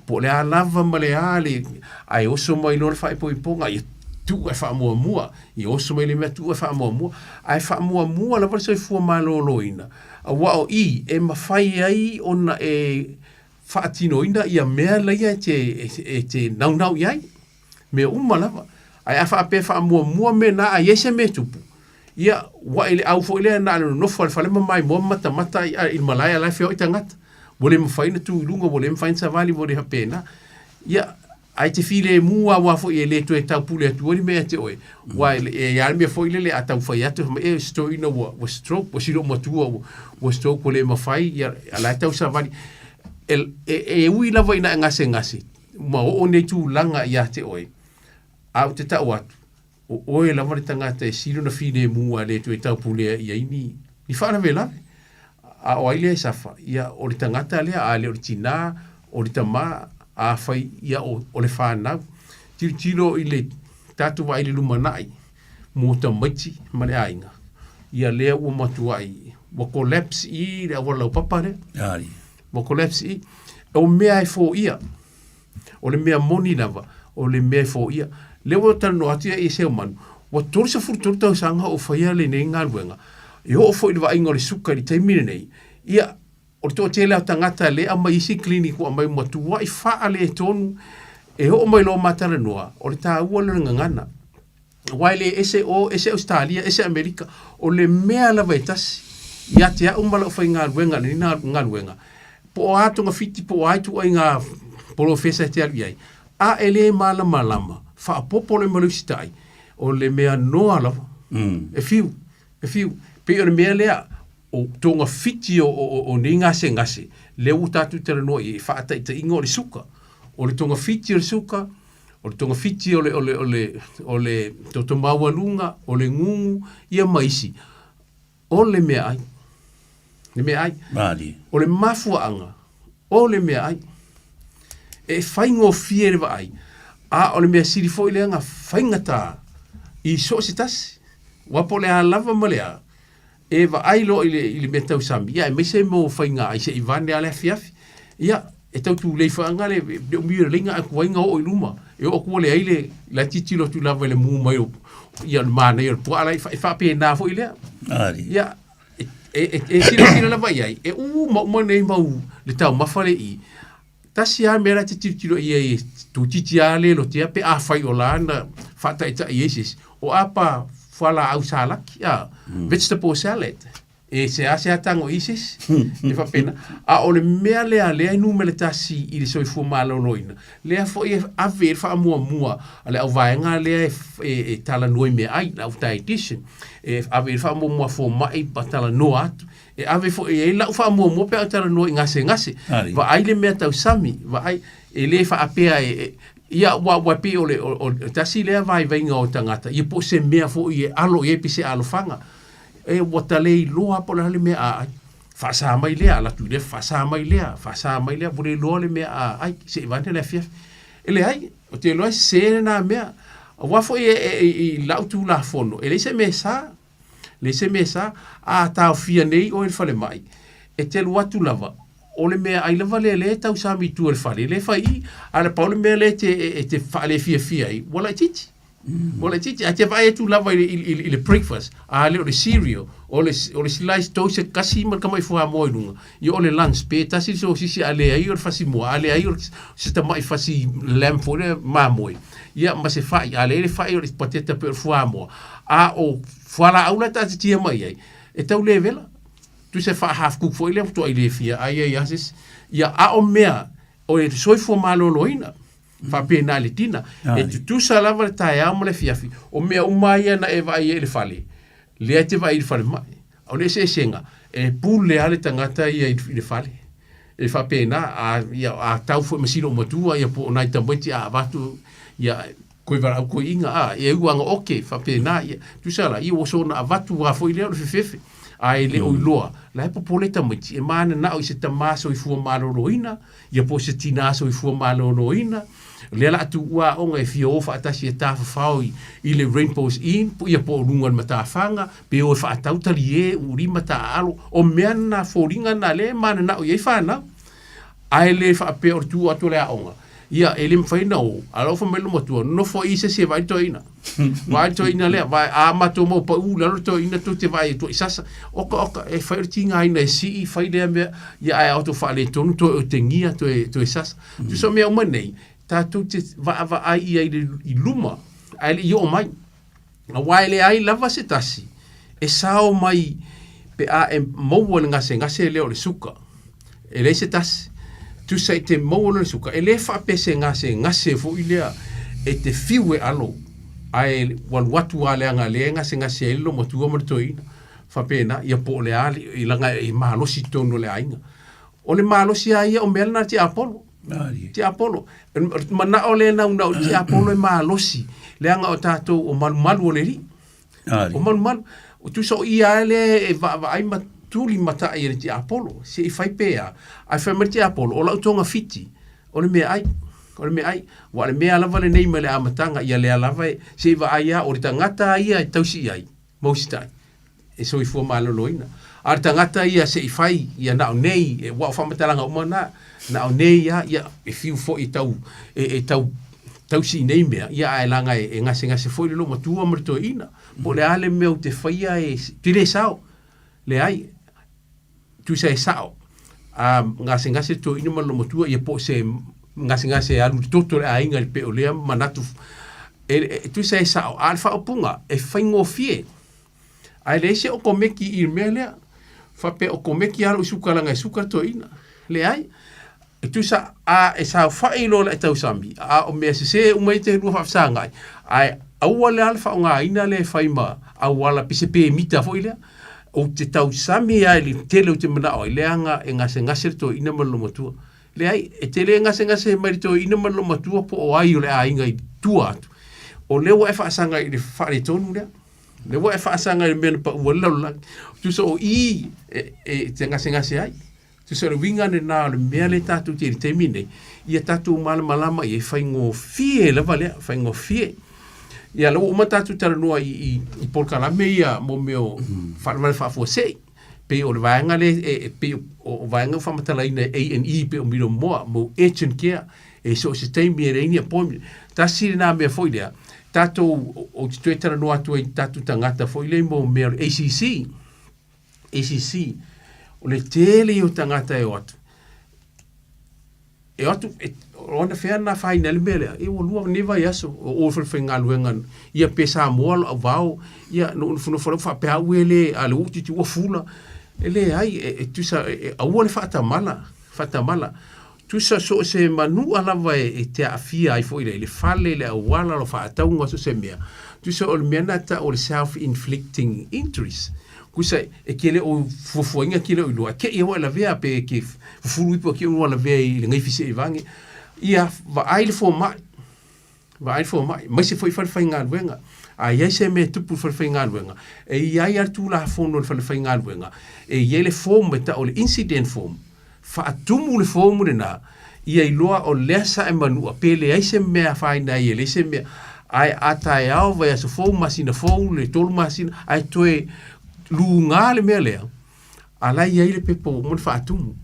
B: Po o le a lava ma le a le, ae oso mai loa le faaipoipoga, ia tuu e faamuamua, ia oso mai le mea tuu e faamuamua, ae faamuamua lava le soifua maloloina, aua o i e mafai ai ona e faatinoina ia mea laia e te, e te naunau i ai, mea uma lava. Ae a faapea e faamuamua mea na a i ai se mea e tupu, ia, ua i le au foi lea na o le nonofo lava i le fale ma maimoa ma matamata i le malae a o la e feoai tagata. Ua le mafai ona tu i luga, ua le mafai ona savali, ua le faapena. Ia, ae te filemu lava aua foi e le toe taupule atu ai le mea ia te oe. Aua e i ai lava le mea foi lele a taumafai atu, fai mai, e, si toeaina ua, ua stroke, ua si loomatua ua, ua stroke ua le mafai, ia, a o la e tausavali. E, e, e ui lava ina e gasegase ma oo nei tulaga ia te oe, ae ou te tau atu, O oe lava le tagata e sili ona filemu a le toe taupulea i ai ni, ni faalavelave. A o ai lea e safa? Ia, o le tagata lea, a le o le tinā, o le tamā, afai, ia, o, o le fanau. Tilotilo i le tatou vaai i le lumanai mo tamaiti ma le aiga, ia lea ua matuai, ua collapse i le auala laupapa lea. Ua collapse i. O mea e foia. O le mea moni lava, o le mea e foia. Lea ua talanoa atu ia i Seumanu, ua 33 tausaga o faia lenei galuega, e oo foi i le vaaiga o le suka i le taimi lenei, ia, O le toatele o tagata lea e aumai isi clinic ua aumai ua matuai faaletonu e oo mai loa ma talanoa, o le taua lea o le gagana. Aua e le ese o, ese Ausetalia, ese Amerika, o le mea lava e tasi. Ia te au ma lau faigaluega i lenei galuega, po o a togafiti po o a ituaiga polofesa e te alu i ai, a e le malamalama, faaopoopo loa ma le usitai, o le mea noa lava. E fiu, e fiu. Pei o le mea lea, o togafiti o, o, o nei gasegase, lea ua tatou talanoa i ai, faataitaiga o le suka. O le togafiti o le suka, o le togafiti o le, o le, o le, o le toto maualuga, o le gugu, ia ma isi. O le meaai. Le meaai.
A: Malie.
B: O le mafuaaga, o le meaai. E faigofie le vaai, a o le mea sili foi lea na faigata i so o se tasi. Aua po o le a lava ma le a, e vaai loa i le, i le mea tausami, ia aemaise mo faiga ai se i vane a le afiafi. Ia, e tau tulei foi le, le umi o le leiga ae tuai na oo i luma. E oo atu ua leai le, la e tilotilo atu lava i le mu mai o, ia le manaia o le puaa la e faapena foi lea. Ia, e, e, e, e silasila lava i ai, e uma uma nei mau le taumafa le i, Tasi lava le mea la e te tilotilo i ai e toeitiiti lava le lotea pe afai o la na faataitai ai se isi, o apa fualaau salaki, a, vegetable salad. E seasea tago i se isi, e faapena. A o le mea lea lea e numera tasi i le soifua maloloina, lea foi e ave i ai le faamuamua a le auvaega lea e, e, e talanoa i meaai, le au dietitian, e ave i ai le faamuamua a fomai ma talanoa atu. E ave foi i ai lau faamuamua pe a ou talanoa i gasegase. Vaai le mea tausami, vaai, e le faapea e, e ia ua, ua pei o le o, o, tasi lea vaivaiga o tagata, ia po o se mea foi e alo i ai pe se alofaga. E ua ta le iloa po o le a le mea a ai. Faasa mai lea, alu atu i lea, faasa mai lea, faasa mai lea, ua le iloa le mea a ai, se i vaeane le afiafi. E leai, ou te iloa e sese lena mea. Aua foi e, e, e, i lau Tulafono, e leai se mea e sa. Leai se mea sa, a taofia nei oe i le falemai, e te alu atu lava, o le meaai lava lea lea e tausami i tua i le fale, lea e fai i i, a na pau le mea lea e te, e te faalefiafia ai, ua laitiiti. Ua laitiiti. Ae te vaai atu lava i, i, i, i le breakfast, a le o le cereal, o le, o le slice toast se kasi ma le tamai fuamoa i luga, ia o le lunch, pe tasi le sosisi a leai o le fasi moa, a leai o se tamai fasi lamb foi lea mamoe, ia ma se fai, a leai le fai o le pateta pe o le fuamoa, A o fualaau la e taatitia mai ai, e tau le vela. Tusa e faa half cook foi lea matuai le fia ai ai lava se isi. Ia, a o mea o le soifua maloloina, faapena i le tina, e tutusa lava le taeao ma le afiafi, o mea uma ia na e vaai ai i le fale, lea e te vaai i le falemai. O le eseesega, e pule lava le tagata ia i le fale. E faapena, a, ia, a tau foi ma sina matua, ia po o nai tamaiti a avatu, ia, Koe valaau koe iga, a, e uaga oke, faapena, ia, tusa la, ia ua soona avatu a foi lea o le fefefe, a e le o iloa, la e popole tamaiti, e mananao i se tamā soifua maloloina, ia po o se tinā soifua maloloina, lea la a tuua aoga e fia o faatasi e tafafao i, i le Rainbow's Inn, ia po o luga o le matafaga, pe o e faatau talie, uulima, taaalo, o mea na foliga na lea e mananao i ai fanau. Ae le faapea o le tu atu o le aoga, ia, e le mafai ona o, a o la ua fai mai le matua, nofo i se isi e vaai le toeaina. Vaai le toeaina lea, vaai, a matou mau pau i lalo le toeaina tou te vaai atu i sasa. Oka, oka, e fai o le tigaina e sii, fai lea mea, ia ae a outou faaletonu, toe otegia, toe, toe sasa. Tusa o mea uma nei, tatou te vaavaai i ai i luma, ae le i oo mai. Aua e leai lava se tasi e sao mai pe a e maua le gasegase lea o le suka. E leai se tasi. Tusa i te maua loa le suka, e le faapea se gasegase foi lea e te fiu e alo, ae ua alu atu lava leaga lea e gasegase ai le lomatua ma le toeaina. Faapena, ia po o le a, leaga e malosi i totonu o le aiga. O le malosi lava ia o mea na a le tiapolo. Tiapolo. Manao lea naunau i le tiapolo e malosi, leaga o tatou o malumalu o le Alii. O malumalu. O tusa o ia lava lea e vaavaai ma tuli matai e le tiapolo, se i fai pe a. Ae fai mai le tiapolo, o lau togafiti, o le meaai, o le meaai. Aua o le mea lava lenei mai le amataga, ia lea lava e, se i vaai lava, o le tagata ia e tausi i ai, Mausita'i, e soifua maloloina. A o le tagata ia se i fai, ia na o nei, e, ua o faamatalaga uma na, na o nei a, ia, e fiu foi e tau, e, e tau tausi i nei mea, ia ae laga e, e gasegase foi le loomatua ma le toeaina. Po o le a le mea ou te faia e, te le sao. Leai, tusa e sao. A gasegase le toeaina ma le loomatua, ia po o se gasegase e alu i le toto o le aiga i le pei o lea manatu e tusa e sao, a o le faaupuga e faigofie. Ae leai se okomeki i le mea lea. Faapea okomeki lava lou suka leaga e suka le toeaina. Leai. E tusa a e saofai loa le tausami, a o mea sese uma ia e te lua faafesagai, ae aua la le faaaogaina lea e fai ma auala pe se pemita foi lea. Ou te tausami lava i le tele ou te manao ai, leaga e gasegase le toeaina ma le loomatua. Leai, e te le gasegase mai le toeaina ma le loomatua po o ai o le aiga i tua atu. O lea ua e faasaga i le faaletonu lea. Lea ua e faasaga i le mea na pau ai le lalolagi. Tusa o i e te gasegase ai. Tusa o le uiga lena o le mea lea tatou te i le taimi nei, ia tatou malamalama i ai, faigofie lava lea, faigofie. Ia, la ua uma tatou talanoa i, i, i polokalame ia mo mea o faalavelave faafuasei, pei o le vaega lea e, e, pei o, o vaega ua faamatalaina e A&E pei o Milomoa, mo urgent care, e so o se taimi e leai ni appointment. Tasi lena mea foi lea, tatou, ou te toe talanoa atu ai i tatou tagata foi lea mo mea o le ACC, ACC, o le tele ia o tagata e o atu, e o atu, e, o ana fea na afaina ai le mea lea, e ua lua nei vaiaso, o oe foi le faigaluega, ia pe Samoa lou auvao, ia na ou nofonofo lea faapea au e le, a o lea ua toeitiiti ua fula, e leai, e, e tusa, e, e, aua le faatamala, faatamala. Tusa so o se manua lava e te aafia ai foi i le fale, le auala, lou faatauga, so o se mea, tusa o le mea lena e tau o le self-inflicting injuries. Tusa e te le o fuafuaina e te le o iloa, e te i ua e lavea pe e te fufulu ipo e te i ua lavea i le gaifi seivage. Ia vaai le fomai, Vaai le fomai, aemaise foi falefaigaluega. A i ai se mea e tupu i le falefaigaluega, e i ai lava le Tulafono a le falefaigaluega, e i ai le form e tau o le incident form. Faatumu le form lena, ia iloa o lea sa e manua, pe leai se mea e afaina ai, e leai se mea. Ae a taeao, vaiaso fou, masina fou, le tolu masina, ae toe luga le mea lea, A la e i ai le pepa ua uma ona faatumu.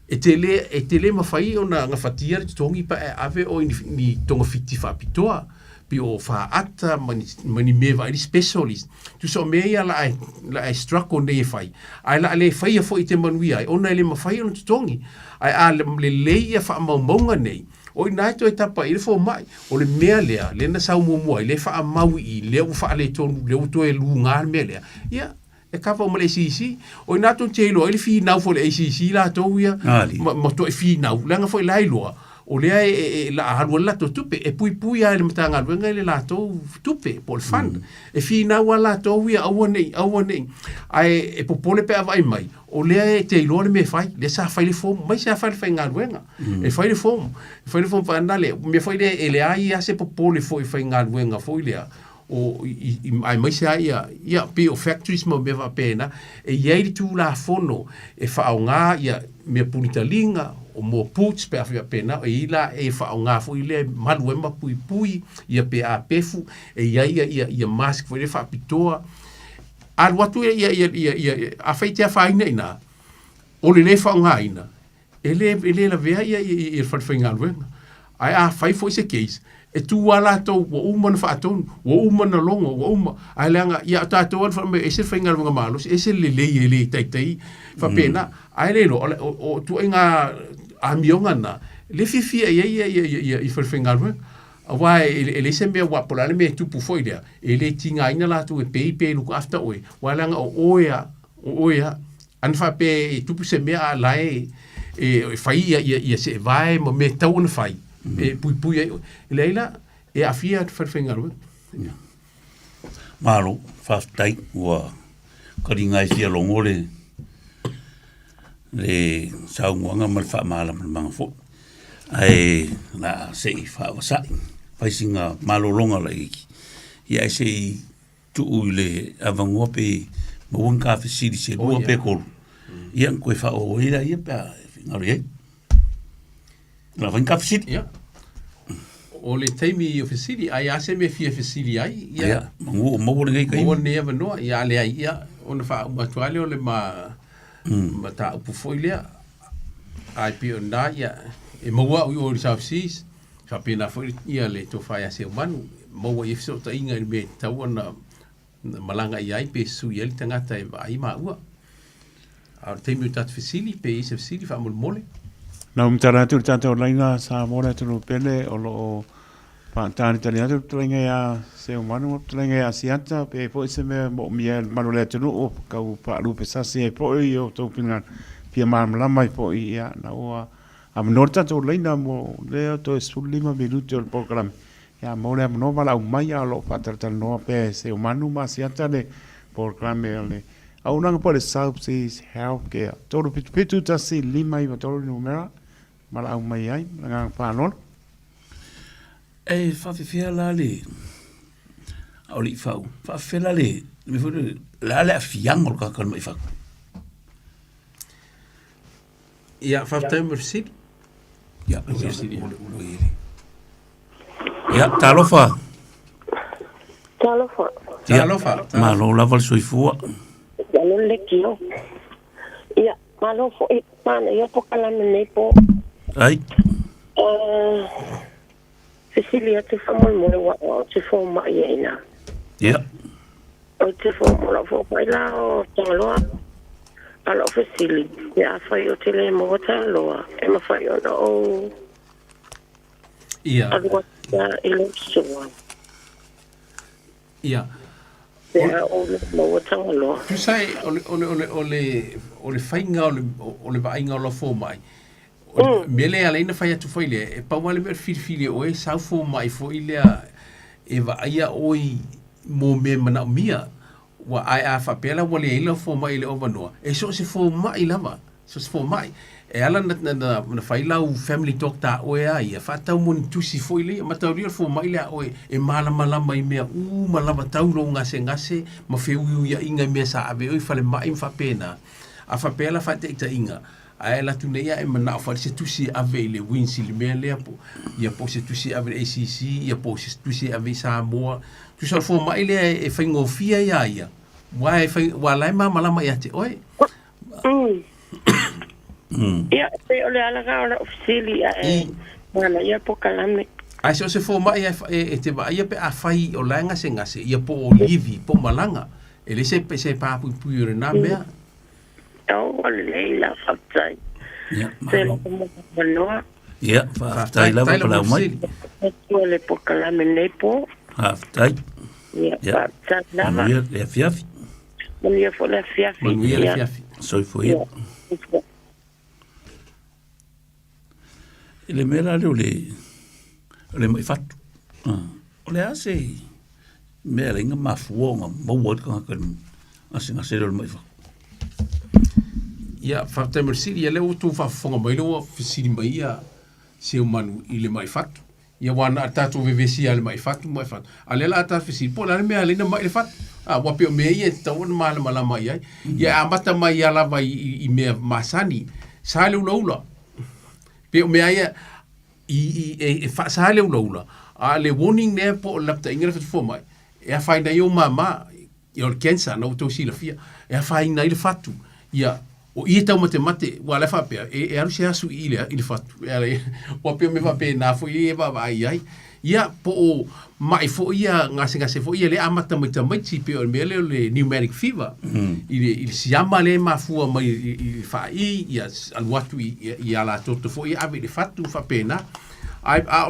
B: E te le, e te le mafai ona gafatia le totogi pe a e ave oe i ni, ni togafiti faapitoa, pei o faata ma ni, ma ni mea e vaai specialist. Tusa o mea ia la e, la e struggle nei e fai, ae la le faia foi e te manuia ai, ona e le mafai ona totogi. Ae a lelei ia faamaumauga nei, o i ina e toe tapa i ai le fomai. O le mea lea, lea na sau muamua ai, lea e faamau i i, lea ua faaletonu, lea ua toe luga le mea lea, ia, E kapa uma le ACC. O ina tou te iloa ai le finau foi le ACC latou ia ma, ma toi finau. Leaga foi la iloa, o lea e, e, e la alu ai le latou tupe. E puipui lava e le Matagaluega i le latou tupe po o le fund. E finau lava latou ia aua ne i, aua ne i. Ae e popole pe a vaai mai, o lea e te iloa le mea e fai. Lea sa fai le form, aemaise lava falefaigaluega. E fai le form, e fai le form faanale. Mea foi lea e leai lava se popole foi i faigaluega foi lea o i, i, aemaise lava ia, ia pei o factories ma mea faapena, e i ai le Tulafono e faaaoga ia mea pulitaliga, o moa boots pe a faapena, e i ai la e faaaoga foi lea e malu ai ma puipui, ia pe a pefu, e i ai ia, ia, ia mask foi lea faapitoa. Alu atu ia, ia, ia, ia, ia, afai e te afaina i ina, o le le faaaogaina, E le, e le lavea ia i, i le falefaigaluega. Ae a fai foi se case, e tu lava latou, ua uma ona faatonu, ua uma ona logo, ua uma. Ae leaga, ia o tatou lava fai mai, ese le faigaluega malosi, ese le lelei e le taitai faapena. Ae le iloa, o, o, o ituaiga amioga na, le fiafia i ai ia, ia, ia, ia, i falefaigaluega. Aua e, e leai se mea, aua po o le a le mea e tupu foi lea, e le tigaina latou e pay pe look after oe, aua leaga o oe lava, o oe lava. Ana faapea e tupu se mea a la e, e fai ia, ia, ia seevae ma mea e tatau ona fai, e puipui ai oe. E leai la, e aafia le falefaigaluega.
A: Yeah. Malo, faafetai, ua kaliga ai fia logo le, le saunoaga ma le faamalamalamaga foi. Ae la se i faavasai, fai sina malologa laitiiti. Ia ae se i tuu i le avanoa pe maua ni ta fesili se lua pe tolu, ia ona toe faaauau ai lea pe a finagalo i ai. O le a fai ni ta fesili?
B: Ia. O le taimi o fesili, ai a se mea e fia fesili ai,
A: ia. Ia, manu o maua lenei taimi.
B: Maua lenei avanoa, ia a leai, ia, ona faauma atu lava lea o le ma, mataupu foi lea. Ae pei o lena, ia, e maua au i o i le South Seas, Faapena foi ia le tofa ia Seumanu, maua i ai fesootaiga i le mea e tatau ona malaga i ai pe sui ai le tagata e vaai maua. A o le taimi o tatou fesili, pe i ai se fesili faamolemole.
C: Na ou matala atu i le tatou laina Samoa le atunuu pele o lo o faatalitali atu le fetalaiga ia Seumanu ma le fetalaiga ia Asiata pe i ai foi se mea e moomia e le mamalu o le atunuu tau faalupe sasi ai foi i o outou finagalo fia malamalama ai foi ia na ua avanoa le tatou laina mo lea toe 15 minute o le polokalame ia maua le avanoa valaau mai a o lo o faatalatalanoa pea e Seumanu ma Asiata le polokalame o le Auaunaga po o le South Seas Healthcare. 377 1593 le numera valaau mai ai ma le agaga faaaloalo.
A: E faafefea la le a o le i fau, faafefea la le mea foi lele, o le a le aafiaga o le tagata i le mai fatu?
B: Ia, faafetai mo le fesili.
A: Ia, Ia, talofa.
D: Talofa.
A: Ia,
B: Talofa.
A: Malo lava le soifua.
D: Malo le kio. Ia, malo foi mana ia polokalame nei po.
A: Ai.
D: Uh, fesili atu faamolemole ua ou te fomai ai ina.
A: Ia.
D: Ou te fomai fomai la o Tagaloa. A lou fesili, pe afai ou te le maua Tagaloa, e mafai ona ou
B: Ia.
D: Alu atu la i lou susuga.
B: Ia.
D: Pe a ou le maua Tagaloa.
B: Tusa e, o le, o le, o le, o le, o le faiga o le, o le vaaiga o lau fomai, o le mea lea e ala ai ona fai atu foi lea, e pau lava le mea o le filifili e oe, sau fomai foi lea e vaaia oe mo mea e manaomia. Ua, ae a faapea la ua leai lau fomai i le avanoa, e so o se fomai lava, so o se fomai. E ala na, na, na, na fai lau family doctor a oe a ia, faatatau mo ni tusi foi lea, mataulia o le fomai lea a oe e malamalama i mea uma lava tau lou gasegase ma feuiuiaiga i mea sa ave oe i falemai ma faapena. A faapea la faataitaiga, Ae alu atu nei a e manao fai se tusi e ave i le WINZ i le mea lea po, ia po o se tusi e ave i le ACC, ia po o se tusi e ave i Samoa. Tusa o le fomai lea e, e faigofie ai ia ia, aua e fai, aua la e malamalama ia te oe.
D: Mm. Ia, pei o le ala lena o lau fesili ae manaia polokalame.
B: Ae so o se fomai e, e, e te vaaia pe afai o la e gasegase, ia po o livi, po o malaga. E leai se, se papuipui o lena mea.
D: Ua lelei la, faafetai.
A: Ia,
D: Se
A: malo.
D: lava mo avanoa.
A: Ia, faafetai lava
B: lava
A: palau mai.
D: Atua le polokalame nei po.
A: Faafetai.
D: Ia,
A: Ia.
D: faafetai lava.
A: Manuia le afiafi.
D: Manuia foi le afiafi.
B: Manuia le
D: Ia,
B: afiafi.
A: Soifua ia.
D: ia.
A: I le mea la lea o le, o le mai fatu. Ah, o le a se mea e ala ai ona mafua ona maua ai le tagata i le gasegase lea o le mai fatu?
B: Ia, faafetai mo le fesili. Ia lea ua outou faafofoga mai lea ua fesili mai ia Seumanu i le mai fatu. Ia aua na o tatou vevesi lava i le mai fatu, mai fatu. A o lea o le a tatou fesili, po o le a le mea e ala ai ona mai le fatu? A, aua pei o mea ia e tatau ona malamalama i ai. Ia e amata mai lava lava i, i, i mea masani. Sa le ulaula. Pei o mea ia i, i, e, e faasa le ulaula, a o le warning lea po o le lapataiga lea e fua mai, e afaina ai ou mama, ia o le cancer na ua outou silafia, e afaina ai le fatu. Ia, o i e taumatemate, ua la faapea, e, e alu se asu i le, i le fatu. E ala, ua pei o mea faapena foi e vaavaai i ai. Ia, po o mai foi ia, gasegase foi ia lea e amata mai tamaiti, pei o le mea lea o le pneumatic fever, i le, i le siama lea e mafua mai i, i le faai, ia alu atu i, i, i alatoto foi ia ave i le fatu, faapena. Ae, a,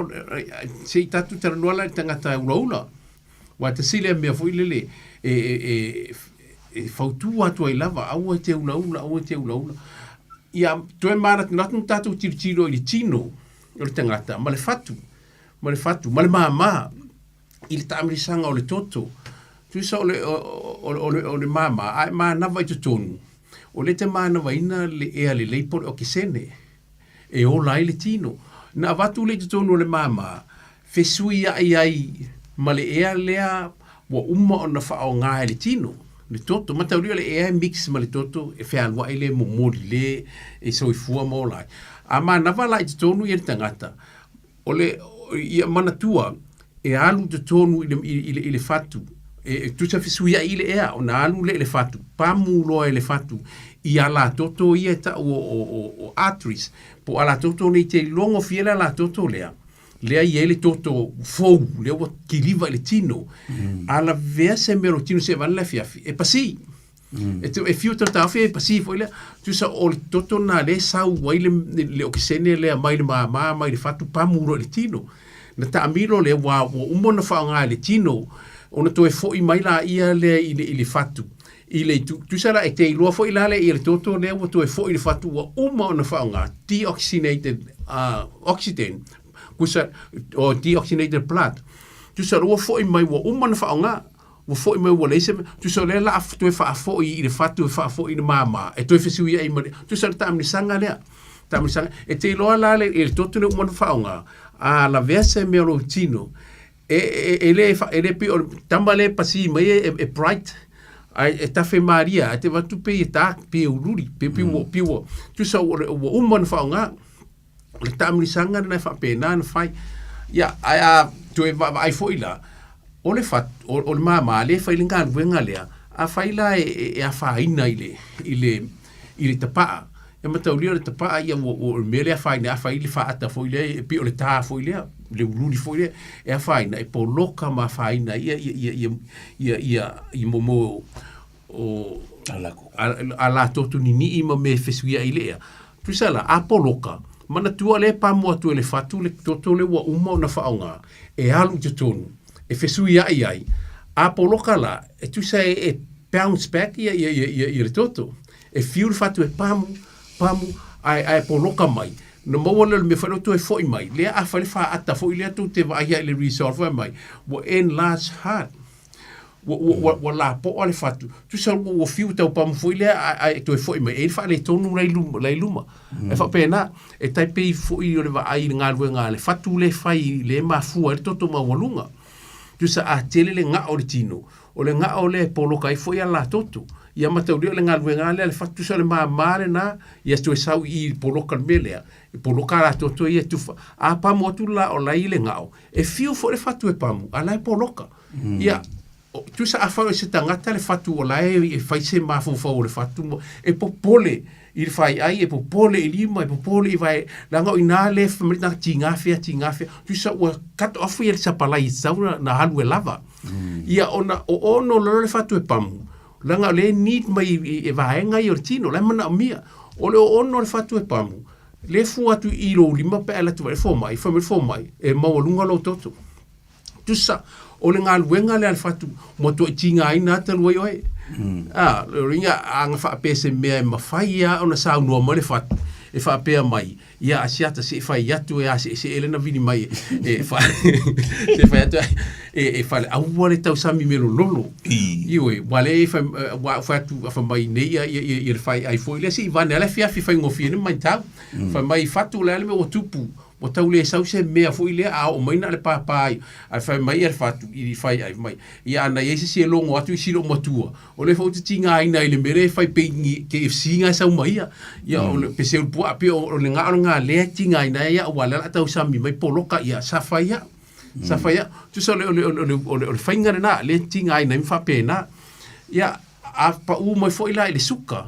B: se i tatou talanoa la i le tagata ulaula. Aua e tasi lea mea foi lele e, e, e, e fautua atu ai lava, aua e te ulaula, aua e te ulaula. Ia toe manatunatu na tatou tilotilo i le tino o le tagata ma le fatu, ma le fatu, ma le māmā i le taamilisaga o le toto. Tusa o le, o, o, o, le, o le māmā, a e manava i totonu, o lea e te manavaina le ea lelei po o le okesene e ola ai le tino. Na avatu lea i totonu o le māmā, fesuiai ai ma le ea lea ua uma ona faaaoga e le tino, le toto. Mataulia o le ea e mix ma le toto e fealuai le momoli le e soifua ma ola ai. A manava la i totonu ia le tagata, o le, ia manatua e alu i totonu i le, i le, i le fatu, e, e tusa fesuiai i le ea, ona alu lea i le fatu, pamu loa e le fatu i alatoto ia e tau o, o, o, o arteries, po o alatoto nei te iloa gofie le alatoto lea, lea e i ai le toto fou, lea ua kiliva i le tino, a lavea se mea o le tino seia vaai le afiafi, e pasi. E te, e fiu tau taofi e pasi foi lea. Tusa o le toto na le sau ai le, le okesene lea mai le māmā mai le fatu pamu loa i le tino. Na taamilo lea ua, ua uma ona faaaoga e le tino ona toe foi mai laia lea i le, i le fatu. I le itu, tusa la e te iloa foi la lea ia le toto lea ua toe foi i le fatu ua uma ona faaaoga, deoxygenated oxygen, kusa, or deoxygenated blood. Tusa ua foi mai ua uma ona faaaoga. Ua foi mai ua leai se mea. Tusa o lea la a toe faafoi i le fatu e faafoi i le māmā, e toe fesuiai ma le... Tusa o le taamilosaga lea. Taamilosaga. E te iloa la le, le toto lea ua uma ona faaaoga, a lavea se mea o lou tino, e, e, e le, e le pei o le tama lea e pasi mai e, e bright, ae e tafe malie, ae te vaai atu pei e dark, pei e uliuli, pei, pei ua, pei ua, tusa ua, ua uma ona faaaoga. O le taamilosaga lena e faapena ona fai. Ia, ae a toe vaavaai foi la, o le fat, o, o le māmā lea e fai le galuega lea, afai la e, e, e afaina i le, i le, i le tapaa, e mataulia o le tapaa ia ua, ua, o le mea lea e afaina, afai i le faata foi lea, e pei o le tā foi lea, le uliuli foi lea, e afaina, e poloka ma afaina ia, ia, ia, ia, ia, ia, ia mo, mo, o a la toto ninii ma mea e fesuiai i le ea. Tusa la, a poloka, manatua lea e pamu atu e le fatu le toto lea ua uma ona faaaoga, e alu i totonu, e fesuiai ai. A poloka la, e tusa e, e bounce back ia, ia, ia, ia, ia le toto. E fiu le fatu e pamu, pamu, ae, ae poloka mai. Na maua lea o le mea foi lea ua toe foi mai, lea a fai le faata foi lea tou te vaai ai i le result fai mai, ua enlarge heart. Ua, ua, ua, ua lapoa le fatu. Tusa ua, ua fiu tau pamu foi lea ae, ae toe foi mai. E i ai le faaletonu la i luma, la i luma. E faapena, e tai pei foi o le vaai i le galuega a le fatu lea e fai lea e mafua ai le toto maualuga. Tusa a tele le gao o le tino, o le gao lea e poloka ai foi a la toto. Ia mataulia o le galuega lea a le fatu, tusa o le māmā lena, ia toe sau i i poloka le mea lea, e poloka a la toto ia e tufa. A pamu atu la o la e i le gao, e fiu foi le fatu e pamu, a la e poloka. Ia, tusa afai o se tagata le fatu o la e e fai se mafaufau o le fatu ma, e popole i le faiai, e popole i lima, e popole i vae, leaga o i ina lea e fai mai le tagata tiga fea, tiga fea, tusa ua cut off ia le sapalai e tatau ona na alu e lava. Ia ona o ono loa le fatu e pamu, leaga o lea e need mai i, e vaega ia o le tino, la e manaomia. O le oono o le fatu e pamu, lea e fua atu i lou lima pe a alu atu ai le fomai, fai mai le fomai, e maualuga lou toto. Tusa, o le galuega lea a le fatu, matuai tigaina lava talu ai oe. A, o lona uiga, a na faapea se mea e mafai lava ona saunoa mai le fatu, e faapea mai, ia Asiata se i fai atu e a se se ele na vili mai e fa se fai atu e e fale aua le tausami me lololo. Ioe, ua le fai ua fai atu a fai mai nei ia ia ia le fai ai foi le se i vane ala afiafi faigofie ni matau. Fai mai fatu le a le mea ua tupu. Ua tau le sau se mea foi lea a oo mai na o le pāpā ai, ae fai mai le fatu i fai ai mai, ia ana i ai se isi e logo atu i si lou matua, o lea foi ou te tigaina i le mea lea e fai pei ni KFC nga e sau mai ia, ia o le peseu le puaa pei o le ga o le ga lea e tigaina ai au, aua o lea o le a tausami mai poloka ia sa fai au, sa fai au. Tusa o le, o le, o le, o le, o le faiga lena lea e tigaina ai ma faapena. Ia, a pau mai foi la i le suka,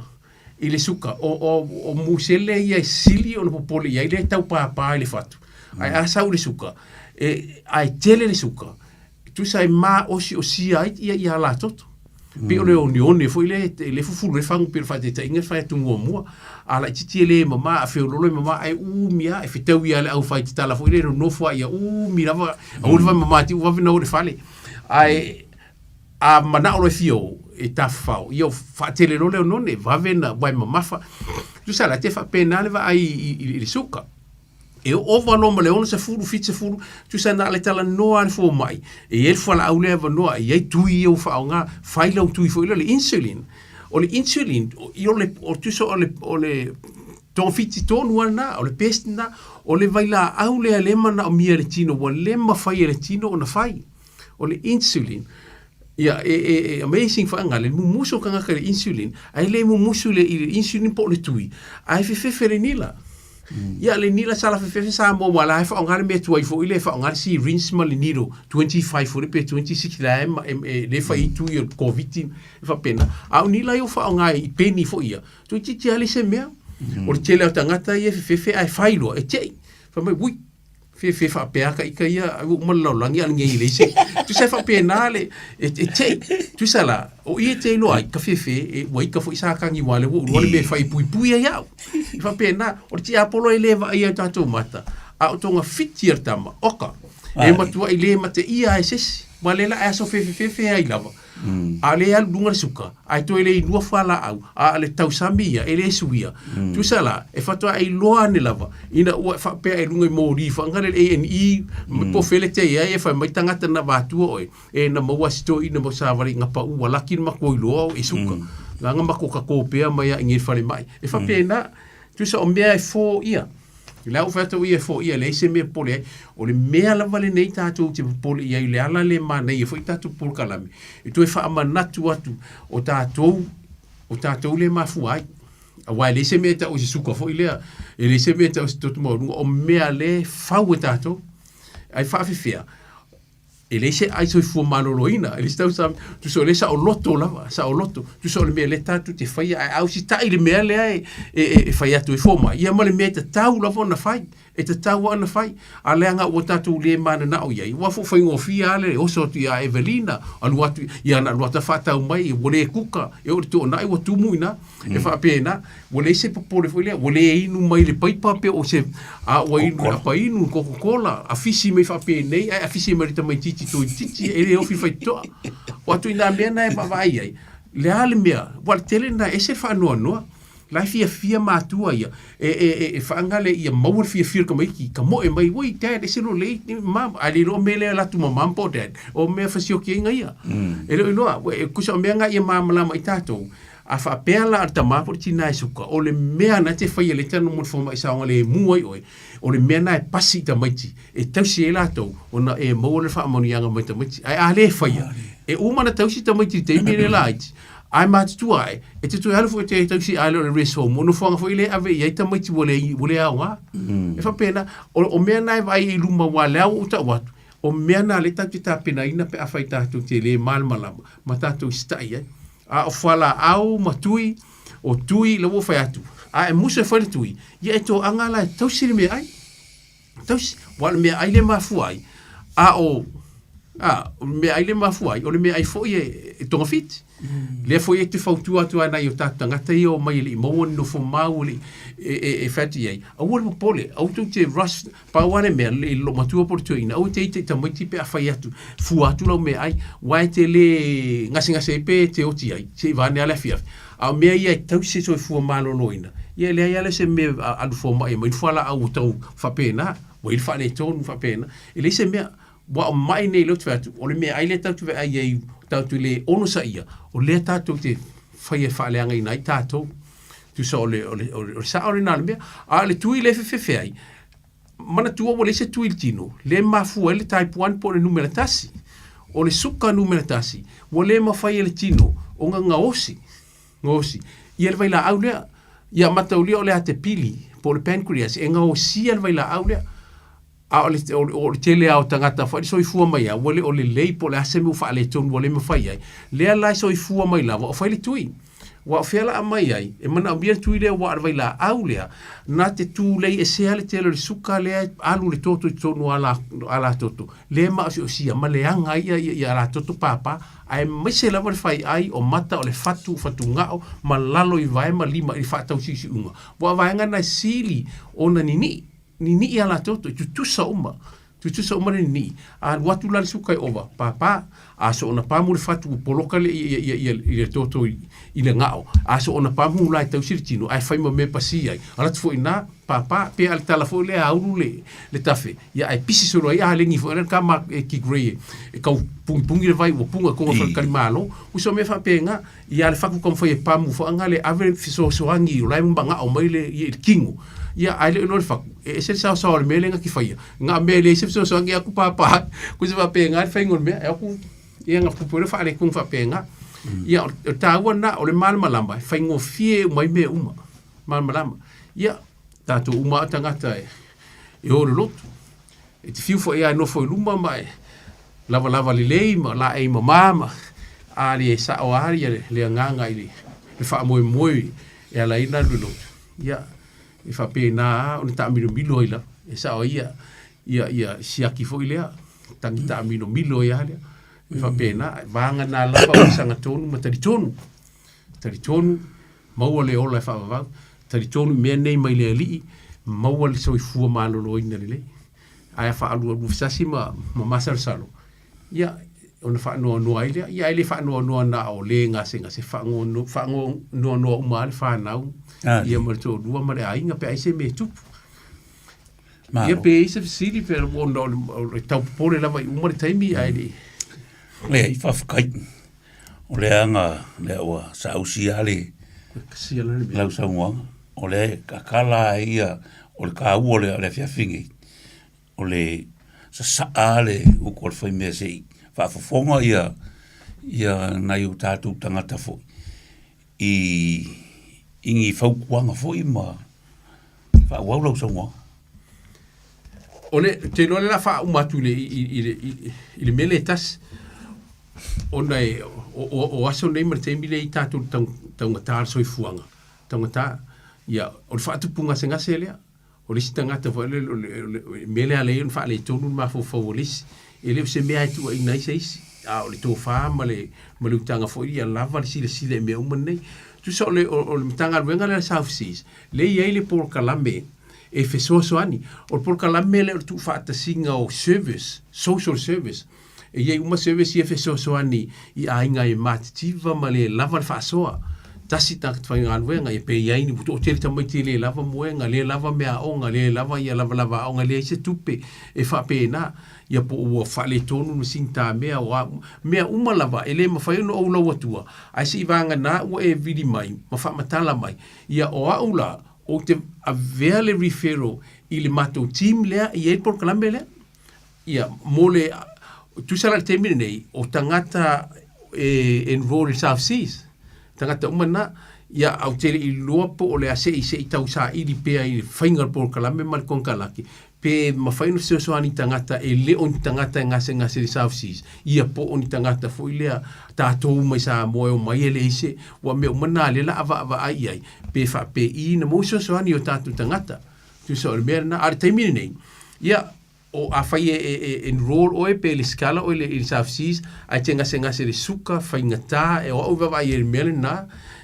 B: i le suka, o, o, o musele ia e sili ona popole i ai lea e tau pāpā i le fatu. Ae a sau le suka, e, ae tele le suka, tusa e maosiosia ai ia, ia la toto. Pei o le oneone foi lea e le fufulu ai fagu pei o le faataitaiga e fai atu muamua. A laitiiti e le mama, a feololo e mama, ae umi lava, e fetaui lava le aufai tatala foi lea e nonofo lava ia umi lava, aua le mama atu ua vave ona o i le fale. Ae A manao loa e fia o, e tafafao, ia faatele loa le oneone, vave na wae mamafa. Tusa la, te faapena le vaai i, i, i le suka. E ova loa ma le 60, 70, tusa na o le talanoa lava le fomai, e i ai le fualaau lea e avanoa, e i ai tui ia ua faaaoga, fai lau tui foi lea o le insulin. O le insulin, o le, o, tusa o le, o le togafiti tonu lava lena, o le best lena, o le vailaau lea lea e manaomia e le tino, ua le mafai e le tino ona fai. O le insulin, ia, e, e, e amazing whaanga, le mumusu o kangaka le insulin, ae le mumusu le, i le insulin po o le tui, ae fefefe le nila. Ia, le nila sa la fefefe sa mo wa la e whaonga le mea tuai fo i le whaonga le syringe ma le needle, 25 fo le pe 26 la e, e, e le whai i tui o le COVID e whapena. A o nila i o whaonga i peni fo ia, tui titi ale se mea, o le tele o tangata ia fefefe ae whai loa, e tei, whai mai, ui, Fefe faapea ka ika ia ai ua uma le lalolagi a lenei e leai se tusa e faapena le e e te tusa la o i e te iloa ai ka fefe e ua ika foi sa kagi ua le ua iloa le mea e fai e puipui ai au. E faapena o le tiapolo e le vaaia e tatou mata a o togafiti a le tama oka e matuai le mateia ai se isi ua le la e aso fefefefe ai lava. A o lea e alu i luga le suka, ae toe le inua fualaau, a o le tausami ia, e le suia. Tusa la, e faatoa e iloa ane lava, ina ua e faapea i luga i moli faagale le A&E, po o fea le te i ai e fai mai tagata na avatua oe, e na maua si toeaina mo savali i Gapaʻu, ua laki le matou iloa o e suka. Leaga matou tatō pea mai lava i inei i le falemai. E faapena, tusa o mea e foia. O le a ou fai atu au ia e foia, e leai se mea e popole ai. O le mea lava lenei tatou te popole i ai, o le ala lea e manaia foi tatou polokalame, e toe faamanatu atu o tatou, o tatou lea e mafua ai. Aua e leai se mea e tau o se suka foi lea, e leai se mea e tau o se toto maualuga, o mea lea e fau e tatou. Ae faafefea, E leai se ai soifua maloloina, e leai se tausa, tusa o lea saoloto lava, saoloto, tusa o le mea lea tatou te faia, ae a usitai i le mea lea e, e, e, e fai atu ai fomai, ia ma le mea e tatau lava ona fai, e tatau lava ona fai. A leaga ua tatou le mananao i ai, ua foi faigofie lava le oso atu ia Evelina, alu atu, ia na alu atu faatau mai, ua le kuka, e oo i le tuanai ua tumu i ina. E faapena, ua leai se popole foi lea, ua le inu mai le paipa pe o se, a ua inu le apa inu, Coca-Cola, afisi mai faapenei ae afisi mai le tamaitiiti toeitiiti e le ofi faitotoa. O atu inā mea na e vaavaai ai, le a le mea, ua le tele na ese le faanoanoa. La e fiafia matua ia, e, e, e, e faagale ia maua le fiafia o le tamaiti, ka moe mai, oi dad, ese lo lei, mom, ae le iloa mea lea alu atu ma mom po o dad, o mea fasioti ai ia. E le o iloa, e tusa o mea na ia malamalama ai tatou, A faapea la o le tama po o le tina e suka, o le mea na te faia le tanu mo le fomai saogalemu ai oe, o le mea na e pasi i tamaiti, e tausi ai latou, ona e maua le faamanuiaga mai tamaiti. Ae a le faia, e uma ona tausi tamaiti i le taimi lea laiti, ae matutua ae, e te toe alu foi e te tausi ae le o le rest home, o nofoaga foi lea e ave i ai tamaiti ua le, ua le aoga. E faapena, o, o mea na e vaai i luma aua o lea ua ou tau atu, o mea na lea tatou te tapenaina pe afai tatou te le malamalama ma tatou sita'i ai. A o fualaau ma tui, o tui la ua fai atu, a e musu e fai le tui, ia e toaga la e tausi le meaai. Tausi, ua o le meaai le mafua ai, a o, a, o le meaai le mafua ai, o le meaai foi e, e togafiti. Mm. Lea foi e te fautua atu ai nai o tatou tagata ia o mai e le i maua ni nofo mau e le i, e, e, e fai atu i ai, aua le popole, aua tou te rush, Pau lava le mea, i lou matua po o le toeaina, aua e te ita i tamaiti pe a fai atu, fua atu lau meaai, aua e te le gasegase ai pe e te oti ai, se i vaeane lava le afiafi. A o mea ia e tausi le soifua maloloina, ia e leai lava se mea e alu fomai e aumai ni fualaau ua tau faapena, ua i ai le faaletonu faapena. E leai se mea, aua o mai nei lea ou te fai atu, o le meaai lea tatou te vaai ai, tatou te le onosaia, o lea tatou te faia e faaleagaina ai tatou. Tusa o le, o le, o le, o le sao lena o le mea. A o le tui lea e fefefe ai, manatua ua leai se tui i le tino, lea e mafua ai le type 1 po o le numera tasi. O le suka numera tasi, ua le mafai e le tino ona gaosi, gaosi ia le vailaau lea. Ia mataulia o le atepili po o le pancreas e gaosia le vailaau lea. A o le, o le, o le tele lava o tagata foi le soifua mai lava, ua le o lelei po o le a se mea ua faaletonu ua le mafai ai. Lea la e soifua mai lava o fai le tui. Aua o fea la aumai ai, e manaomia le tui lea aua o le vailaau lea, na te tulei esea le tele o le suka lea e alu le toto i totonu o ala, alatoto, lea e maosiosia ma leaga ai ia, ia alatoto papa, aemaise lava le faiai o mata o le fatu, fatugao ma lalo i vae ma lima i le faatausiusiuga. Ua vaega na e sili ona ninii. Ninii a latou toi, tutusa uma, tutusa uma le ninii. A alu atu la le suka i ova, pāpā, a soona pamu le fatu ua poloka le ia, ia, ia, ia le toto i, i le gao. A soona pamu la e tausi le tino, ae fai ma mea e pasi ai. Alu atu foi i ina, pāpā, pe a le tala foi lea a ulu le, le tafe, ia ae pisi solo ai, a legi foi le kama e ki grey e, e kau pungipungi le vai ua punga konga faletalimalo. Uso mea faapena, Ia le faku taumafai e pamu faagale ave le fesoasoani o la e magao mai le ia i le tino. Ia ae le o iloa le faku, e ese le saosaoa o le mea lea na te faia. Na mea e leai se fesoasoani aku pāpā, ko se faapena le faiga o le mea, e aku ia na tupu ai le faaletonu faapena. Ia o le taua lena, o le malamalama e faigofie uma ai mea uma. Malamalama. Ia, tatou uma lava o tagata e e o i le lotu. E te fiu foi lava e nofo i luma ma e lavalava lelei ma laei mama ma a le sao lava ia le agaga i le faamoemoe e ala ai ona alu i le lotu, ia, e faapena lava ona taamilomilo ai lava. E sao ai ia, Ia, ia siaki foi lea, tagi taamilomilo ai lava lea. E faapena, vagana lava o le sagatonu ma talitonu. Talitonu, maua le ola e faavavau. Talitonu i mea nei mai le Alii, maua le soifua maloloina lelei. Ae a faaalualu sasi ma, ma masalosalo, ia, ona faanoanoa ai lea. Ia, ae le faanoanoa na o le gasegase, faanoanoa uma lava le fanau, ia ma le toalua ma le aiga pe a i ai se mea e tupu. Ia pe i ai se fesili pe ona o le tau popole lava i uma le taimi ae le
A: Leai, faafetai. O le aga lea ua saausi lava le lau saunoaga. O lea e kakala lava ia o le taua lea o le afiafi nei, o le sasaa lava le utu a le faimea se i faafofoga ia ia nai o tatou tagata foi i i ni fautuaga foi ma Faaauau lau saunoaga.
B: O le, ou te iloa o le a faauma atu i le, i, i, le, i, i le mea lea e tasi. Ona e, o, o, o aso nei ma le taimi lea i tatou tau, taugata le soifuaga. Taugata, ia, o le faatupu gasegase lea. O le isi tagata foi lele, o le, o le, o le mea lea e ala ai ona faaletonu le mafaufau o le isi. E le o se mea e tuuaina ai se isi, a o le tofa ma le, ma le utaga foi ia lava le silasila i mea uma nei. Tusa o le, o, o le Matagaluega lea a le South Seas, lea e i ai le polokalame e fesoasoani. O le polokalame lea o le tuufaatasiga o service, social service. E i ai uma service ia e fesoasoani i aiga e matitiva ma le lava le faasoa. Tasi tagata faigaluega, ia pe i ai ni toatele tamaiti e le lava moega, le lava meaaoga, le lava ia lavalava aoga, e leai se tupe e faapena. Ia po ua faaletonu le masini tamea, o a uma, mea uma lava e le mafai ona ou lau atua, ae seivaga ua e vili mai ma faamatala mai, ia o au la, ou te avea le referral i le matou team lea e i ai le polokalame lea. Ia, mo le, tusa la i le taimi lenei, o tagata e enroll i South Seas, tagata uma na, ia, ae ou te le i iloa po o le a se i, se i tausaili pea i le faiga o le polokalame ma le konekarate, pe mafai ona fesoasoani i tagata e le o ni tagata e gasegase i le South Seas, ia po o ni tagata foi lea tatou mai Samoa e omai e leai se, ua mea uma na lea la a vaavaai i ai, pe faapei na maua fesoasoani i o tatou tagata. Tusa o le mea lena. A o le taimi lenei, ia, o afai e, e, e enroll oe pe lesitala oe i le South Seas, ae te gasegase i le suka, faigata, e o au e vaavaai i le mea lena,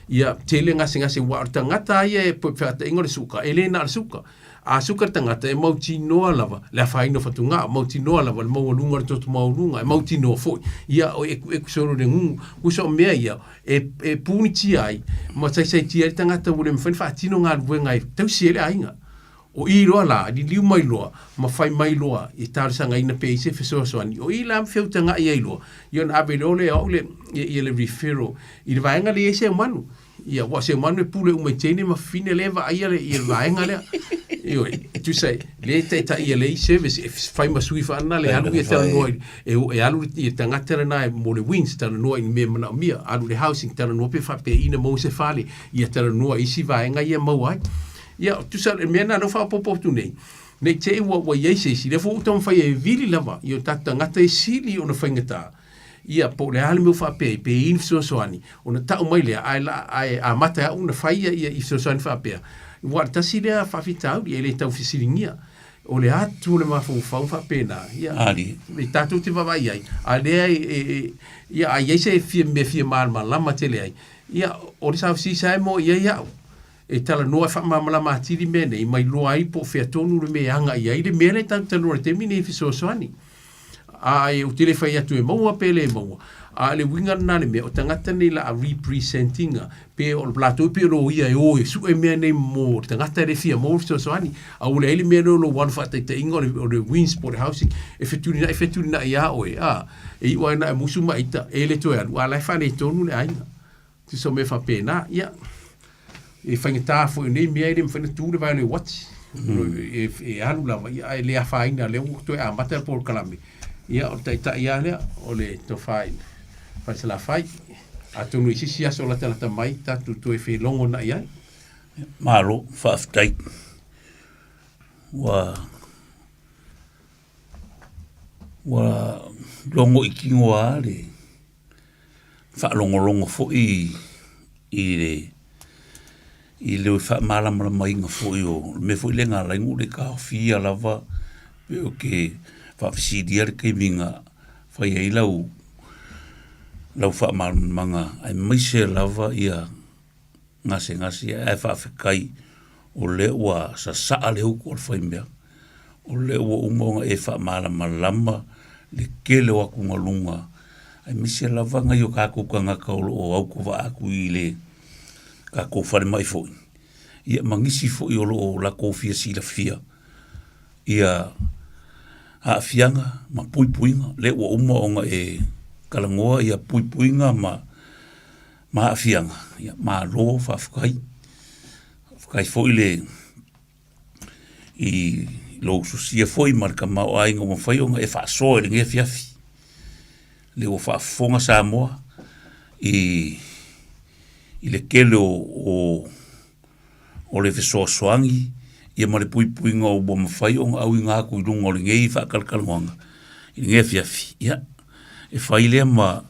B: ia, tele gasegase, aua o le tagata lava ia e feataina o le suka, e le na o le suka. A suka le tagata, e mautinoa lava le afaina o fatugao, mautinoa lava le maualuga o le toto maualuga, e mautinoa foi, ia, o ekueku solo le gugu. Tusa o mea ia, e, e punitia ai ma saisaitia ai le tagata ua le mafai ona faatino galuega e tausi ai le aiga. O i loa la, liliu mai loa ma fai mai loa e talosagaina pe i ai se fesoasoani. O i la ma feutagai ai loa, ia ona ave loa lea o au le, ia, le referral i le vaega lea e i ai Seumanu. Ia, aua o Seumanu e pule uma i teine ma fafine lea e vaaia le, ia le vaega lea. Ioe, e tusa e, lea e taitaia le service, e fai ma sui faana le alu ia talanoa i, e, e alu le tagata lena e mo le WINZ, talanoa i ni mea e manaomia, alu i le housing, talanoa pe faapeiina maua se fale, ia talanoa i isi vaega ia e maua ai. Ia, tusa le mea lena lea ua faaopoopo atu nei, ne i te i ua, ua i ai se isi, lea foi ua taumafai e vili lava i o tatou tagata e sili ona faigata, ia, po o le a le mea ua faapea ai, pe i ai ni fesoasoani, ona tau mai lea, ae, ae amata e au ona fai ia, ia i fesoasoani faapea, aua o le tasi lea faafitauli e le tau fesiligia. O le atu o le mafaufau faapena, ia, e tatou te vaavaai i ai, a lea e, e, e, ia, a i ai se fia, mea fia malamalama tele ai, ia, o le saofisisa e moe i ai au, e talanoa e faamalamalama atili mea nei, ma iloa ai po o fea tonu le mea e agai i ai le mea lea e tatou te talanoa i le taimi lenei e fesoasoani. A ou te le fai atu e maua pe le maua, a o le uiga lena le mea, o tagata nei la a represent ina, pe o latou pei o loia e o e sue mea nei mo le tagata e le fia maua le fesoasoani. A ua leai le mea lea o lou alu faataitaiga o le, o le WINZ po o le housing, e fetulinai fetulinai lava oe, a, e iu lava ina e musu ma ita, e le toe alu, a o la e faaletonu le aiga. Tusa o mea faapena, ia, e faigata foi o nei mea e le mafai ona tu le vae o le uati. E, e alu lava, ia, ae le afaina lea ua toe amata le polokalame. Ia, o le taitai lava lea, o le tofa i Falesalafai. Atonu i se isi aso latalata mai, tatou toe felogonai ai.
A: Malo, faafetai. Ua ua logo i tino lava le faalogologo foi i le i le faamalamalamaina foi o le mea foi lea na ala ai ona ou le taofia lava. Pe ou te faafesilia le taimi na fai ai lau lau faamalamalamaga aemaise lava ia gasegase ae faafetai o lea ua sasaa le utu a le faimea, o lea ua uma ona e faamalamalama le tele o atugaluga aemaise lava nai o tatou tagata o lo o autovaa atu i le tatou falemai foi, ia ma nisi foi o lo o latou fia silafia ia aafiaga ma puipuiga, lea ua uma ona e talanoa ia puipuiga ma ma aafiaga, ia malo faafetai. Faafetai foi le i lou sosia foi ma le tamaoaiga ua mafai ona e faasoa i lenei afiafi. O lea ua faafofoga Samoa i i le tele o o le fesoasoani ia ma le puipuiga ua mafai ona auina atu i luga o lenei faatalatalanoaga i lenei afiafi, ia, e fai lea ma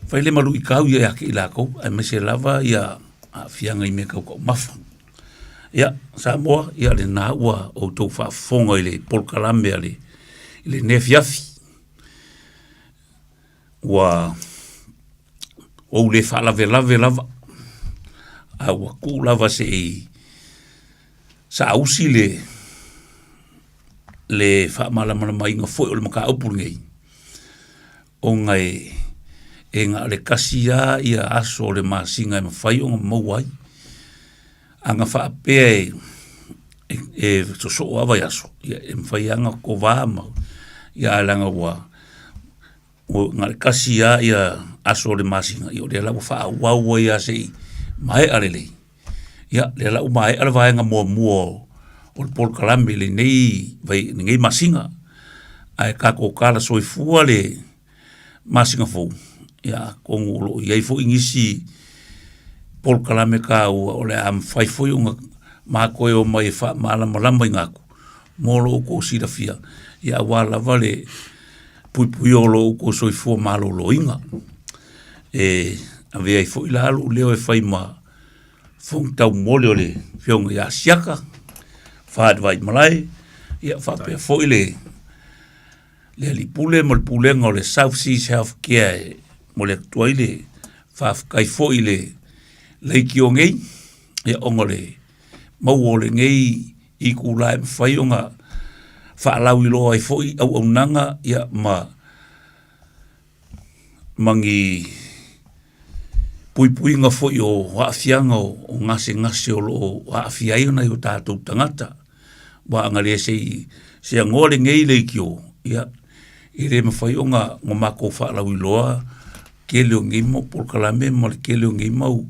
A: fai lea ma luitau ia te i latou, aemaise lava ia aafiaga i mea tau taumafa. Ia, Samoa, ia lena ua outou faafofoga i le polokalame a le i lenei afiafi. Ua ou le faalavelave lava, a ua tuu lava se i saausi le le faamalamalamaina foi o le mataupu lenei, ona e e na o le tasi lava ia aso o le masina e mafai ona maua ai. A na faapea e e sosoo lava vaiaso, ia e mafai lava ona kova ma ia ae leaga ua ua na o le tasi lava ia aso o le masina, ia o lea la ua faaauau ai lava seia maea lelei. Ia, lea la ua maea le vaega muamua o le polokalame i lenei vai lenei masina. Ae tatou tala soifua le masina fou, ia atonu o lo o i ai foi nisi polokalame taua o le a mafai foi ona matou e omai e faamalamalamaina atu mo lo outou silafia, ia aua lava le puipuia o lo outou soifua maloloina. E avea ai foi la lou leo e fai ma fofoga taumole o le Afioga ia Siaka Falevaimalae, ia faapea foi le le alii pule ma le pulega o le South Seas Health Care e momoli atu ai le faafetai foi i le leitio nei, ia ona o le maua o lenei itula e mafai ona faalauiloa ai foi auaunaga ia ma ma ni puipuiga foi o aafiaga o gasegase o lo o aafia ai nai o tatou tagata. Aua ana le se i seanoa lenei leitio, ia, e le mafai ona matou faalauiloa tele o nei mau polokalame ma le tele o nei mau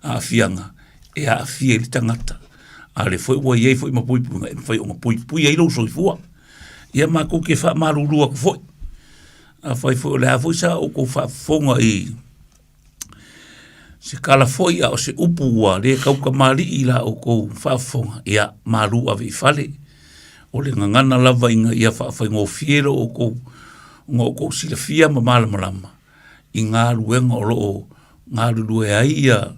A: aafiaga e aafia ai le tagata. A o lea foi ua i ai foi ma puipuiga e mafai ona puipui ai lou soifua. Ia matou te faamalulu atu foi, afai foi o le a foi sa outou faafofoga i se tala foi a o se upu ua le tautamalii i la outou faafofoga, ia malu ave i fale. O le gagana lava ina ia faafaigofie lo outou ona outou silafia ma malamalama i galuega o lo o galulue ai ia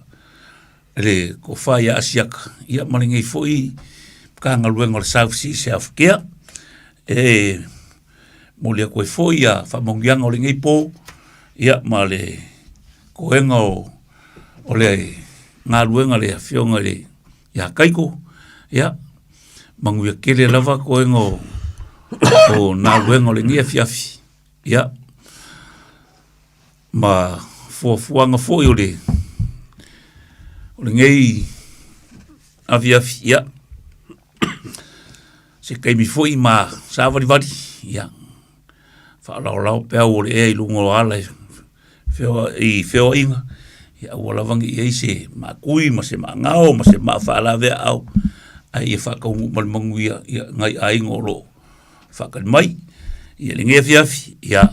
A: le Tofa ia Asiata ia ma lenei foi Matagaluega o le South Seas Health Care. E momoli atu ai foi ia faamanuiaga o lenei po ia ma le toega o, o le galuega a le Afioga i le ia Kaiko, ia manuia tele lava toega o, o galuega o lenei afiafi. Ia, ma fuafuaga foi o le o lenei afiafi, ia, se taimi foi ma savalivali, ia, faalaolao peau o le ea i luga o ala e i feoaiga, ia aua lava ne i i ai se maakui ma se maagao ma se maa faalaveaau, ae ia faataunuu ma le manuia nai aiga o lo o faatali mai. Ia lenei afiafi, ia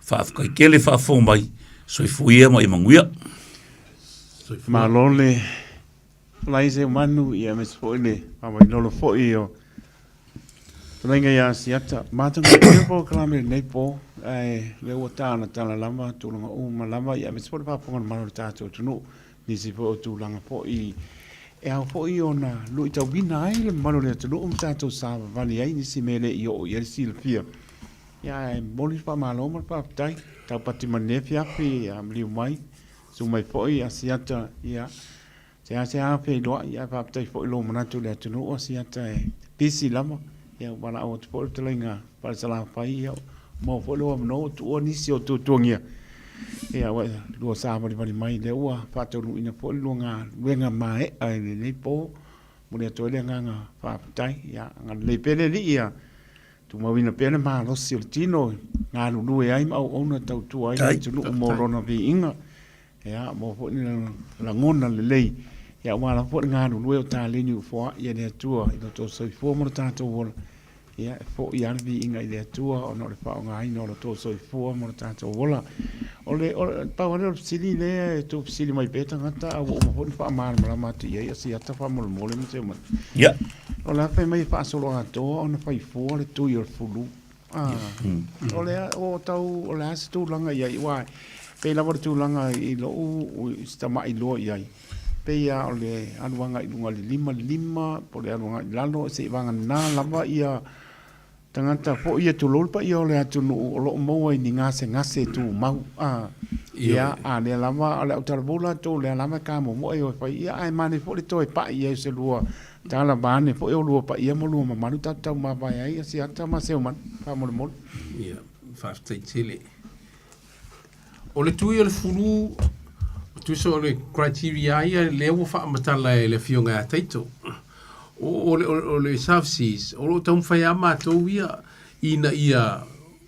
A: faafetai tele faafofoga mai, soifua ia ma ia manuia.
C: Malo le palai Seumanu, ia aemaise foi le faavailolo foi o Fetalaiga ia Asiata. Matagofie le polokalame i lenei po, ae o lea ua talatala lava tulaga uma lava, ia aemaise foi le faafofoga mamalu a le tatou atunuu, nisi foi o tulaga foi. e ao foi ona luitauina ai le mamalu o le atunuu ma tatou savavali ai i nisi mea e le i oo i ai le silafia. Ia, ae momoli le faamalo ma le faafetai. Taupati mai lenei afiafi, ia maliu mai, susu mai foi Asiata, ia, seasea feiloai, ae faafetai foi i lou manatu i le atunuu Asiata e pisi lava. Ia, ua valaau atu foi le fetalaiga Falesalafai, ia, ua maua foi lou avanoa ua tuua nisi o tuatuagia. Ia, ua lua savalivali mai, lea ua faataunuuina foi le lua galuega maea i lenei po. Momoli atu ai le agaga faafetai. Ia, agalelei pea le Alii ia tumauina pea le malosi o le tino e galulue ai ma auauna e tautua ai le atunuu mo lona viiga. Ia, maua foi ni lagona lelei, ia aua lava foi le galulue o taleni ua foai e le Atua i lo outou soifua ma lo tatou ola. Ia, e foi lava le viiga i le Atua ona o le faaaogaina o lo outou soifua ma lo tatou ola. O le, o le, pau lava lea o le fesili lea e tuufesili mai pea tagata, a ua uma foi ona faamalamalama atu i ai Asiata faamolemole ma Seumanu.
A: Ia.
C: O le a fai mai e faasoloatoa ona fai fua le tui o le fulu. Ah, o le a, o tau, o le a se tulaga i ai, aua pei lava o le tulaga i lou, i si tamai iloa i ai, pei lava o le alu agai i luga i le 55, po o le alu agai i lalo, seivagana lava ia tagata foi ia, tulou le paia o le atunuu o lo o maua i ni gasegase tumau. Ah, ia, a lea lava, o le autalavou latou, o lea lava e kamomoe e o e fai, ia, ae manaia foi le toe pai i ai o se lua Tala vaeane foi o lua paia ma lua mamalu tatou tau mavae ai Asiata ma Seumanu, faamolemole.
B: Ia, faafetai tele. O le tui o le fulu, tusa o le criteria ia lea ua faamatala e le Afioga ia Taito. O, o, le, o, o le South Seas, o lo o taumafai lava matou ia ina ia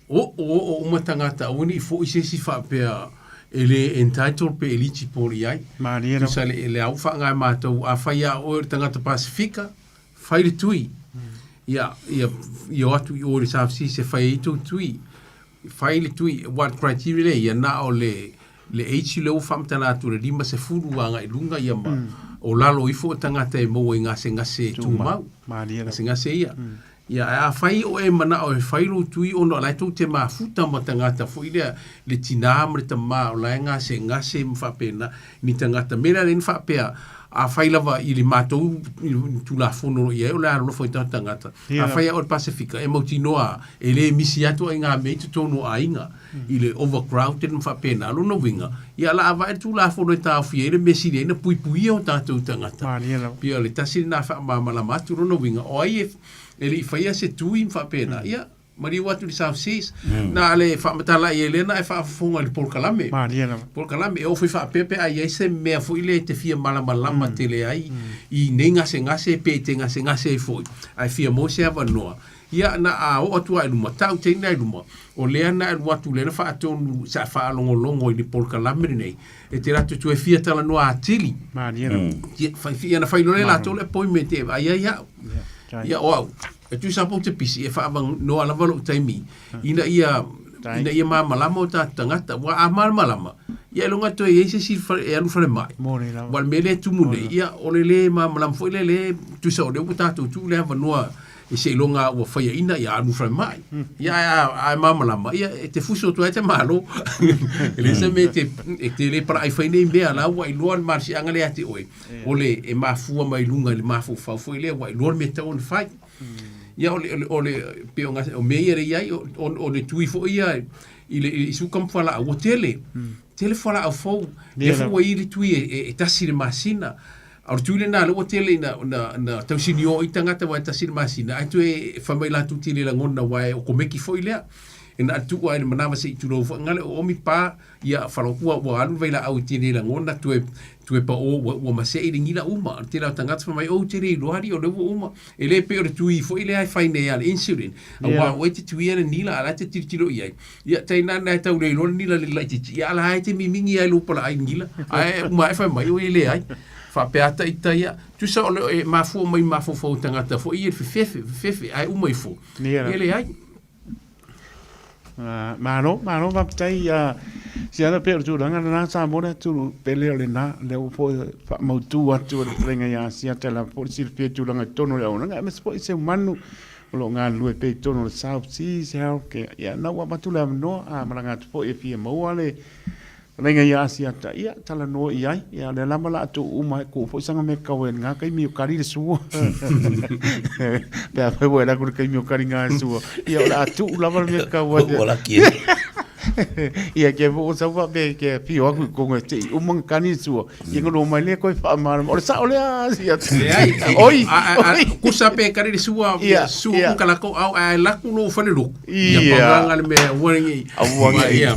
B: Oo oo uma tagata aua ne i foi se isi faapea e le entitled pe eligible i ai.
C: Malie lava.
B: Tusa le, le au faaaga e matou, afai lava o oe o le tagata Pasefika, fai le tui. Ia, ia, ia o atu i o i le SAFC se fai ai tou tui. Fai le tui, aua o le criteria lea ia, na o le, le age lea ua faamatala atu le 50 agai i luga ia ma o lalo ifo o tagata e maua i gasegase tumau.
C: Malie lava.
B: Gasegase ia. Ia, ae afai o e manao e fai lou tui ona o la e tou te mafuta ma tagata foi lea, le tina ma le tama o la e gasegase ma faapena, ni tagata. Mea lea na faapea, afai lava i le matou Tulafono o lo o i ai o le alolofa i o tatou tagata, afai lava o le Pasefika, e mautinoa e le misi atu ai ngā mea i totonu o aiga, i le overcrowded ma faapena. O lona uiga, ia o le a vae le Tulafono e taofia ai le mea sili ai ona puipuia o tatou tagata.
C: Malie lava.
B: Pei o le tasi lena faamalamalama atu. O lona uiga, o ai e e le i faia se tui ma faapena, ia, maliu atu i le South Seas, na o le faamatala i ai lea na e faafofoga i le polokalame.
C: Malie lava.
B: Polokalame, e oo foi faapea pe a i ai se mea foi lea e te fia malamalama tele ai i nei gasegase pe e te gasegase ai foi, ae fia maua se avanoa, ia, na a oo atu lava i luma, tau te ina i luma, o lea na alu atu lea na faatonu sa faalogologo i le polokalame lenei, e te latou toe fia talanoa atili.
C: Malie lava.
B: Ia, fai, ia na fai loa le latou le appointment e vaai ai au. Ia, o au, e tusa lava pe ou te pisi, e faaavanoa lava lou taimi ina ia, ina ia malamalama o tatou tagata. Aua a malamalama, ia ailoga toe i ai se isi e alu i falemai. Aua o le mea lea e tumu nei, ia, o le le malamalama foi lea, lea tusa o lea ua tatou tuu le avanoa e seiloga ua faiaina, ia alu i falemai. Ia, ae a, a malamalama, ia, e te fuso atu ai te Malo. E leai se mea e te, e te le palai fai nei mea, la ua iloa le malosiaga lea ia te oe. O le e mafua mai luga i le mafaufau foi lea ua iloa le mea e tatau ona fai. Ia o le, o le, o le, pei o, o mea ia lea e i ai, o, o, o le tui foi ia i le i suka ma fualaau, ua tele. Tele fualaau fou. Lea foi ua i ai le tui e, e, e tasi le masina. A o le tui lena lea ua tele ina, na, na tausinio ai tagata aua e tasi le masina, ae toe fai mai latou te le lagona aua e okomeki foi lea. E na o le tuu lava i le manava se i tulou foi gale o oomi pa Ia, falo ua, ua alu le vailaau i tēnei lagona, toe, toe paō, ua, ua masei le gila uma. O le tele o tagata fai mai, ou te le iloa alii o lea ua uma. E le pei o le tui foi lea e fai nei a le insulin. Aua o oe e te tuia le nila, a la e te tilotilo i ai. Ia, tainane e tau le iloa le nila le laitiiti, ia a la e te mimigi ai lou palaai i le nila. Ae uma ae fai mai, oi e leai. Faapea ata ita ia. Tusa o le e mafua mai mafaufau o tagata foi ia i le fefefe, fefefe, ae uma ifo, ia e leai.
C: Malo, malo faafetai ia Siala pei o le tulaga lena sa mo le atunuu pele o lena lea ua foi faamautu atu e le fetalaiga ia Asiata lava foi le silafia i tulaga i totonu o le auaunaga aemaise foi Seumanu o lo o galulue pea i totonu o le South Seas Health Care. Ia na ua avatu le avanoa a malaga atu foi e fia maua le. Fetalaiga ia Asiata, ia, talanoa i ai, ia, o lea lava o le a tuu uma, e tuu foi saga mea kau e ngā kaimi o kari le sua. Pe a fai ua e laku le kaimi o kari ngā e sua, ia, o le a tuu lava le mea kau ai.
A: Ua laki e.
C: Ia, ke mo sau fa pe ke fio aku i kongo e te i uma kani le sua, ia ngalo mai lea koe whaamarama. O le sao lea, Asiata.
B: Leai,
C: Oi,
B: a,
C: oi.
B: kusa pe kari le sua,
C: Ia,
B: sua
C: ia.
B: ku kala ko au ai laku lo fale luku. Ia
C: Ia.
B: pagaga le mea aua nei.
C: Aua nei.
B: Ia.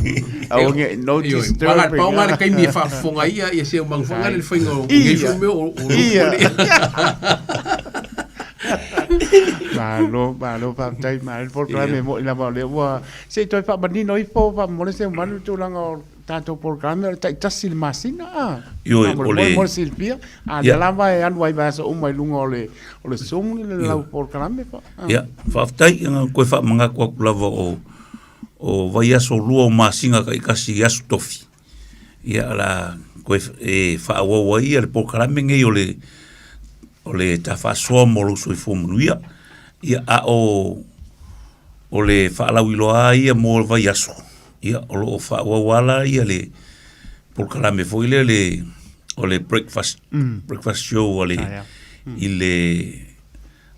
C: Aua nei, no
B: Ioe,
C: disturbing.
B: Pau ngā le kaimi e whaafofonga ia, ia se mang whanga le whainga o ngei
C: Ia.
B: mea o o
C: Ia.
B: luku le.
C: Malo, malo, faafetai, malo le polokalame
B: Ia.
C: mo'i lava o lea ua se i toe faamanino ifo faamolemole se mamalu le tulaga o tatou polokalame o le taitasi i le masina a.
A: Ioe, o
C: Faamolemole
A: le-
C: mo le silafia. A
A: Ia.
C: lea lava e alu ai vaiaso uma i luga o le o le Zoom le lau polokalame fa. a.
A: Ia, faafetai, ia koe faamanatu atu lava o o vaiaso lua o masina taitasi i Aso Tofi, ia o le a toe e faaauau ai ia le polokalame lenei o le o le tafaasoa mo lou soifua manuia. Ia a o o le faalauiloa lava ia mo le vaiaso, ia o lo o faaauau lava la ia le polokalame foi lea le o le breakfast breakfast show a le i le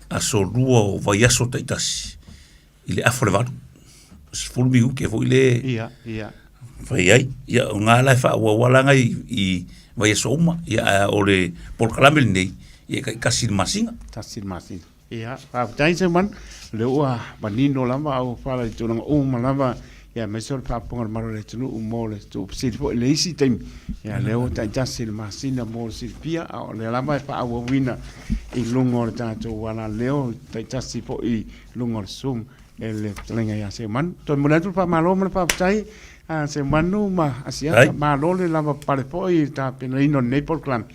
A: aso lua o vaiaso taitasi i le afa o le 8, 10 minute foi le
C: Ia, ia.
A: fai ai. Ia, o ngā la e faaauau lava la i, i vaiaso uma. Ia, a o le polokalame lenei, ia e taitasi i le masina.
C: Tasi le masina. Ia, faafetai Seuman, o lea ua manino lava au fala i tulaga uma lava, ia aemaise o le faafofoga a le Malo o le atunuu mo le tuufesili foi i le isi taimi. Ia, lea ua taitasi le masina mo le silafia, a o lea lava e faaauauina i luga o le tatou alaleo, taitasi foi i luga o le Zoom e le fetalaiga ia Seumanu. Toe momoli atu le faamalo ma le faafetai a Seumanu ma Asiata, malo le lava pale foi i le tapenaina o lenei polokalame.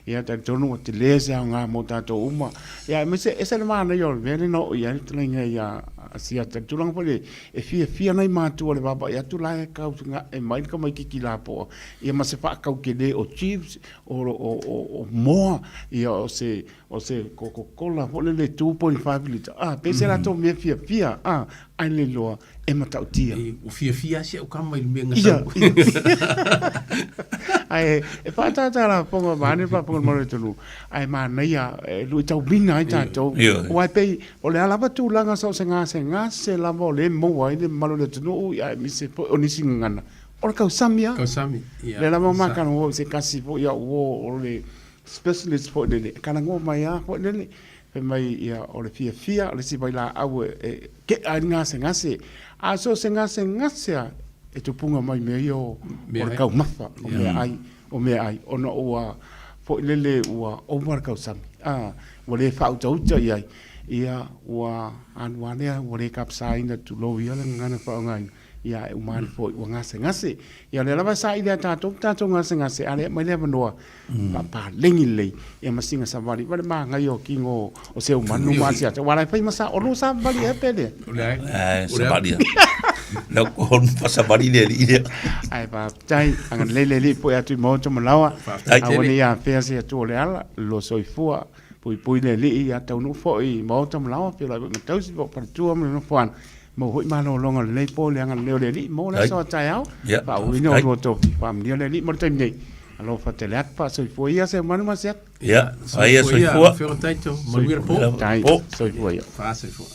C: Ia, talitonu ua tele se aoga mo tatou uma. Ia, aemaise, ese le manaia o le mea lea na oo i ai le fetalaiga ia Asiata, i le tulaga foi lea, e fiafia nai matua i le vaavaai atu la e tautugae mai le tamaitiiti lapoa, ia ma se faatau tele o chips, o moa, ia o se o se Coca-Cola foi lele 2.5 lita, a, pei se latou mea fiafia, a, ae le iloa e matautia.
B: Ua fiafia lava si au tama i le mea na
C: Ia,
B: sau.
C: Ae e faatātā lafoga vaeane le faafofoga mai o le atunuu, ae manaia e luitauina ai tatou.
A: Ioe.
C: Aua e pei o le a lava tulaga so o se gasegase lava o lea e maua ai le mamalu o le atunuu aemaise foi o nisi gagana, o le tausami lava.
B: Tausami, ia.
C: Lea lava ma talanoa i se tasi foi au uo o le specialist foi lele, e talanoa mai lava foi lele, fai mai ia o le fiafia o le isi vailaau e ke'a ai le gasegase, a so o se gasegase lava e tupuga mai mea ia o le taumafa, o meaai, o meaai, ona ua foi lele ua ova le tausami, a, ua le faautauta i ai, ia ua alu lava lea ua le tapasaina tulou ia le gagana faaaogaina, ia e uma ane foi ua gasegase. Ia o lea lava e saili ia tatou tatou gasegase, a le aumai le avanoa faapaleni lelei ia ma sina savali ma le manaia o tino o Seumanu ma Asiata. Aua la e fai ma sa, o lou savali ea pe lea?
B: O lea
A: Ae, savali ia. Lau ko honu pa savali le alii lea.
C: Ae faafetai, agalelei le Alii poe atu i maota ma laoa.
B: Faafetai
C: Aua
B: tele.
C: ne i afea se Atua o le ala, lo soifua. Puipui le Alii ia taunuu foi i maota ma laoa, feiloai foi ma tausi po o faletua ma le nofoaga. Maua foi malologa o lenei po i le agalelei o le Alii mo le aso a taeao. Faauuina o lua tofi. Faamanuia le Alii mo le taimi nei. Alofa tele atu faasoifua ia Seumanu ma Asiata.
A: Ia, faia soifua.
B: Soifua Taito, manuia le po.
C: Soifua ia.
B: Faasoifua.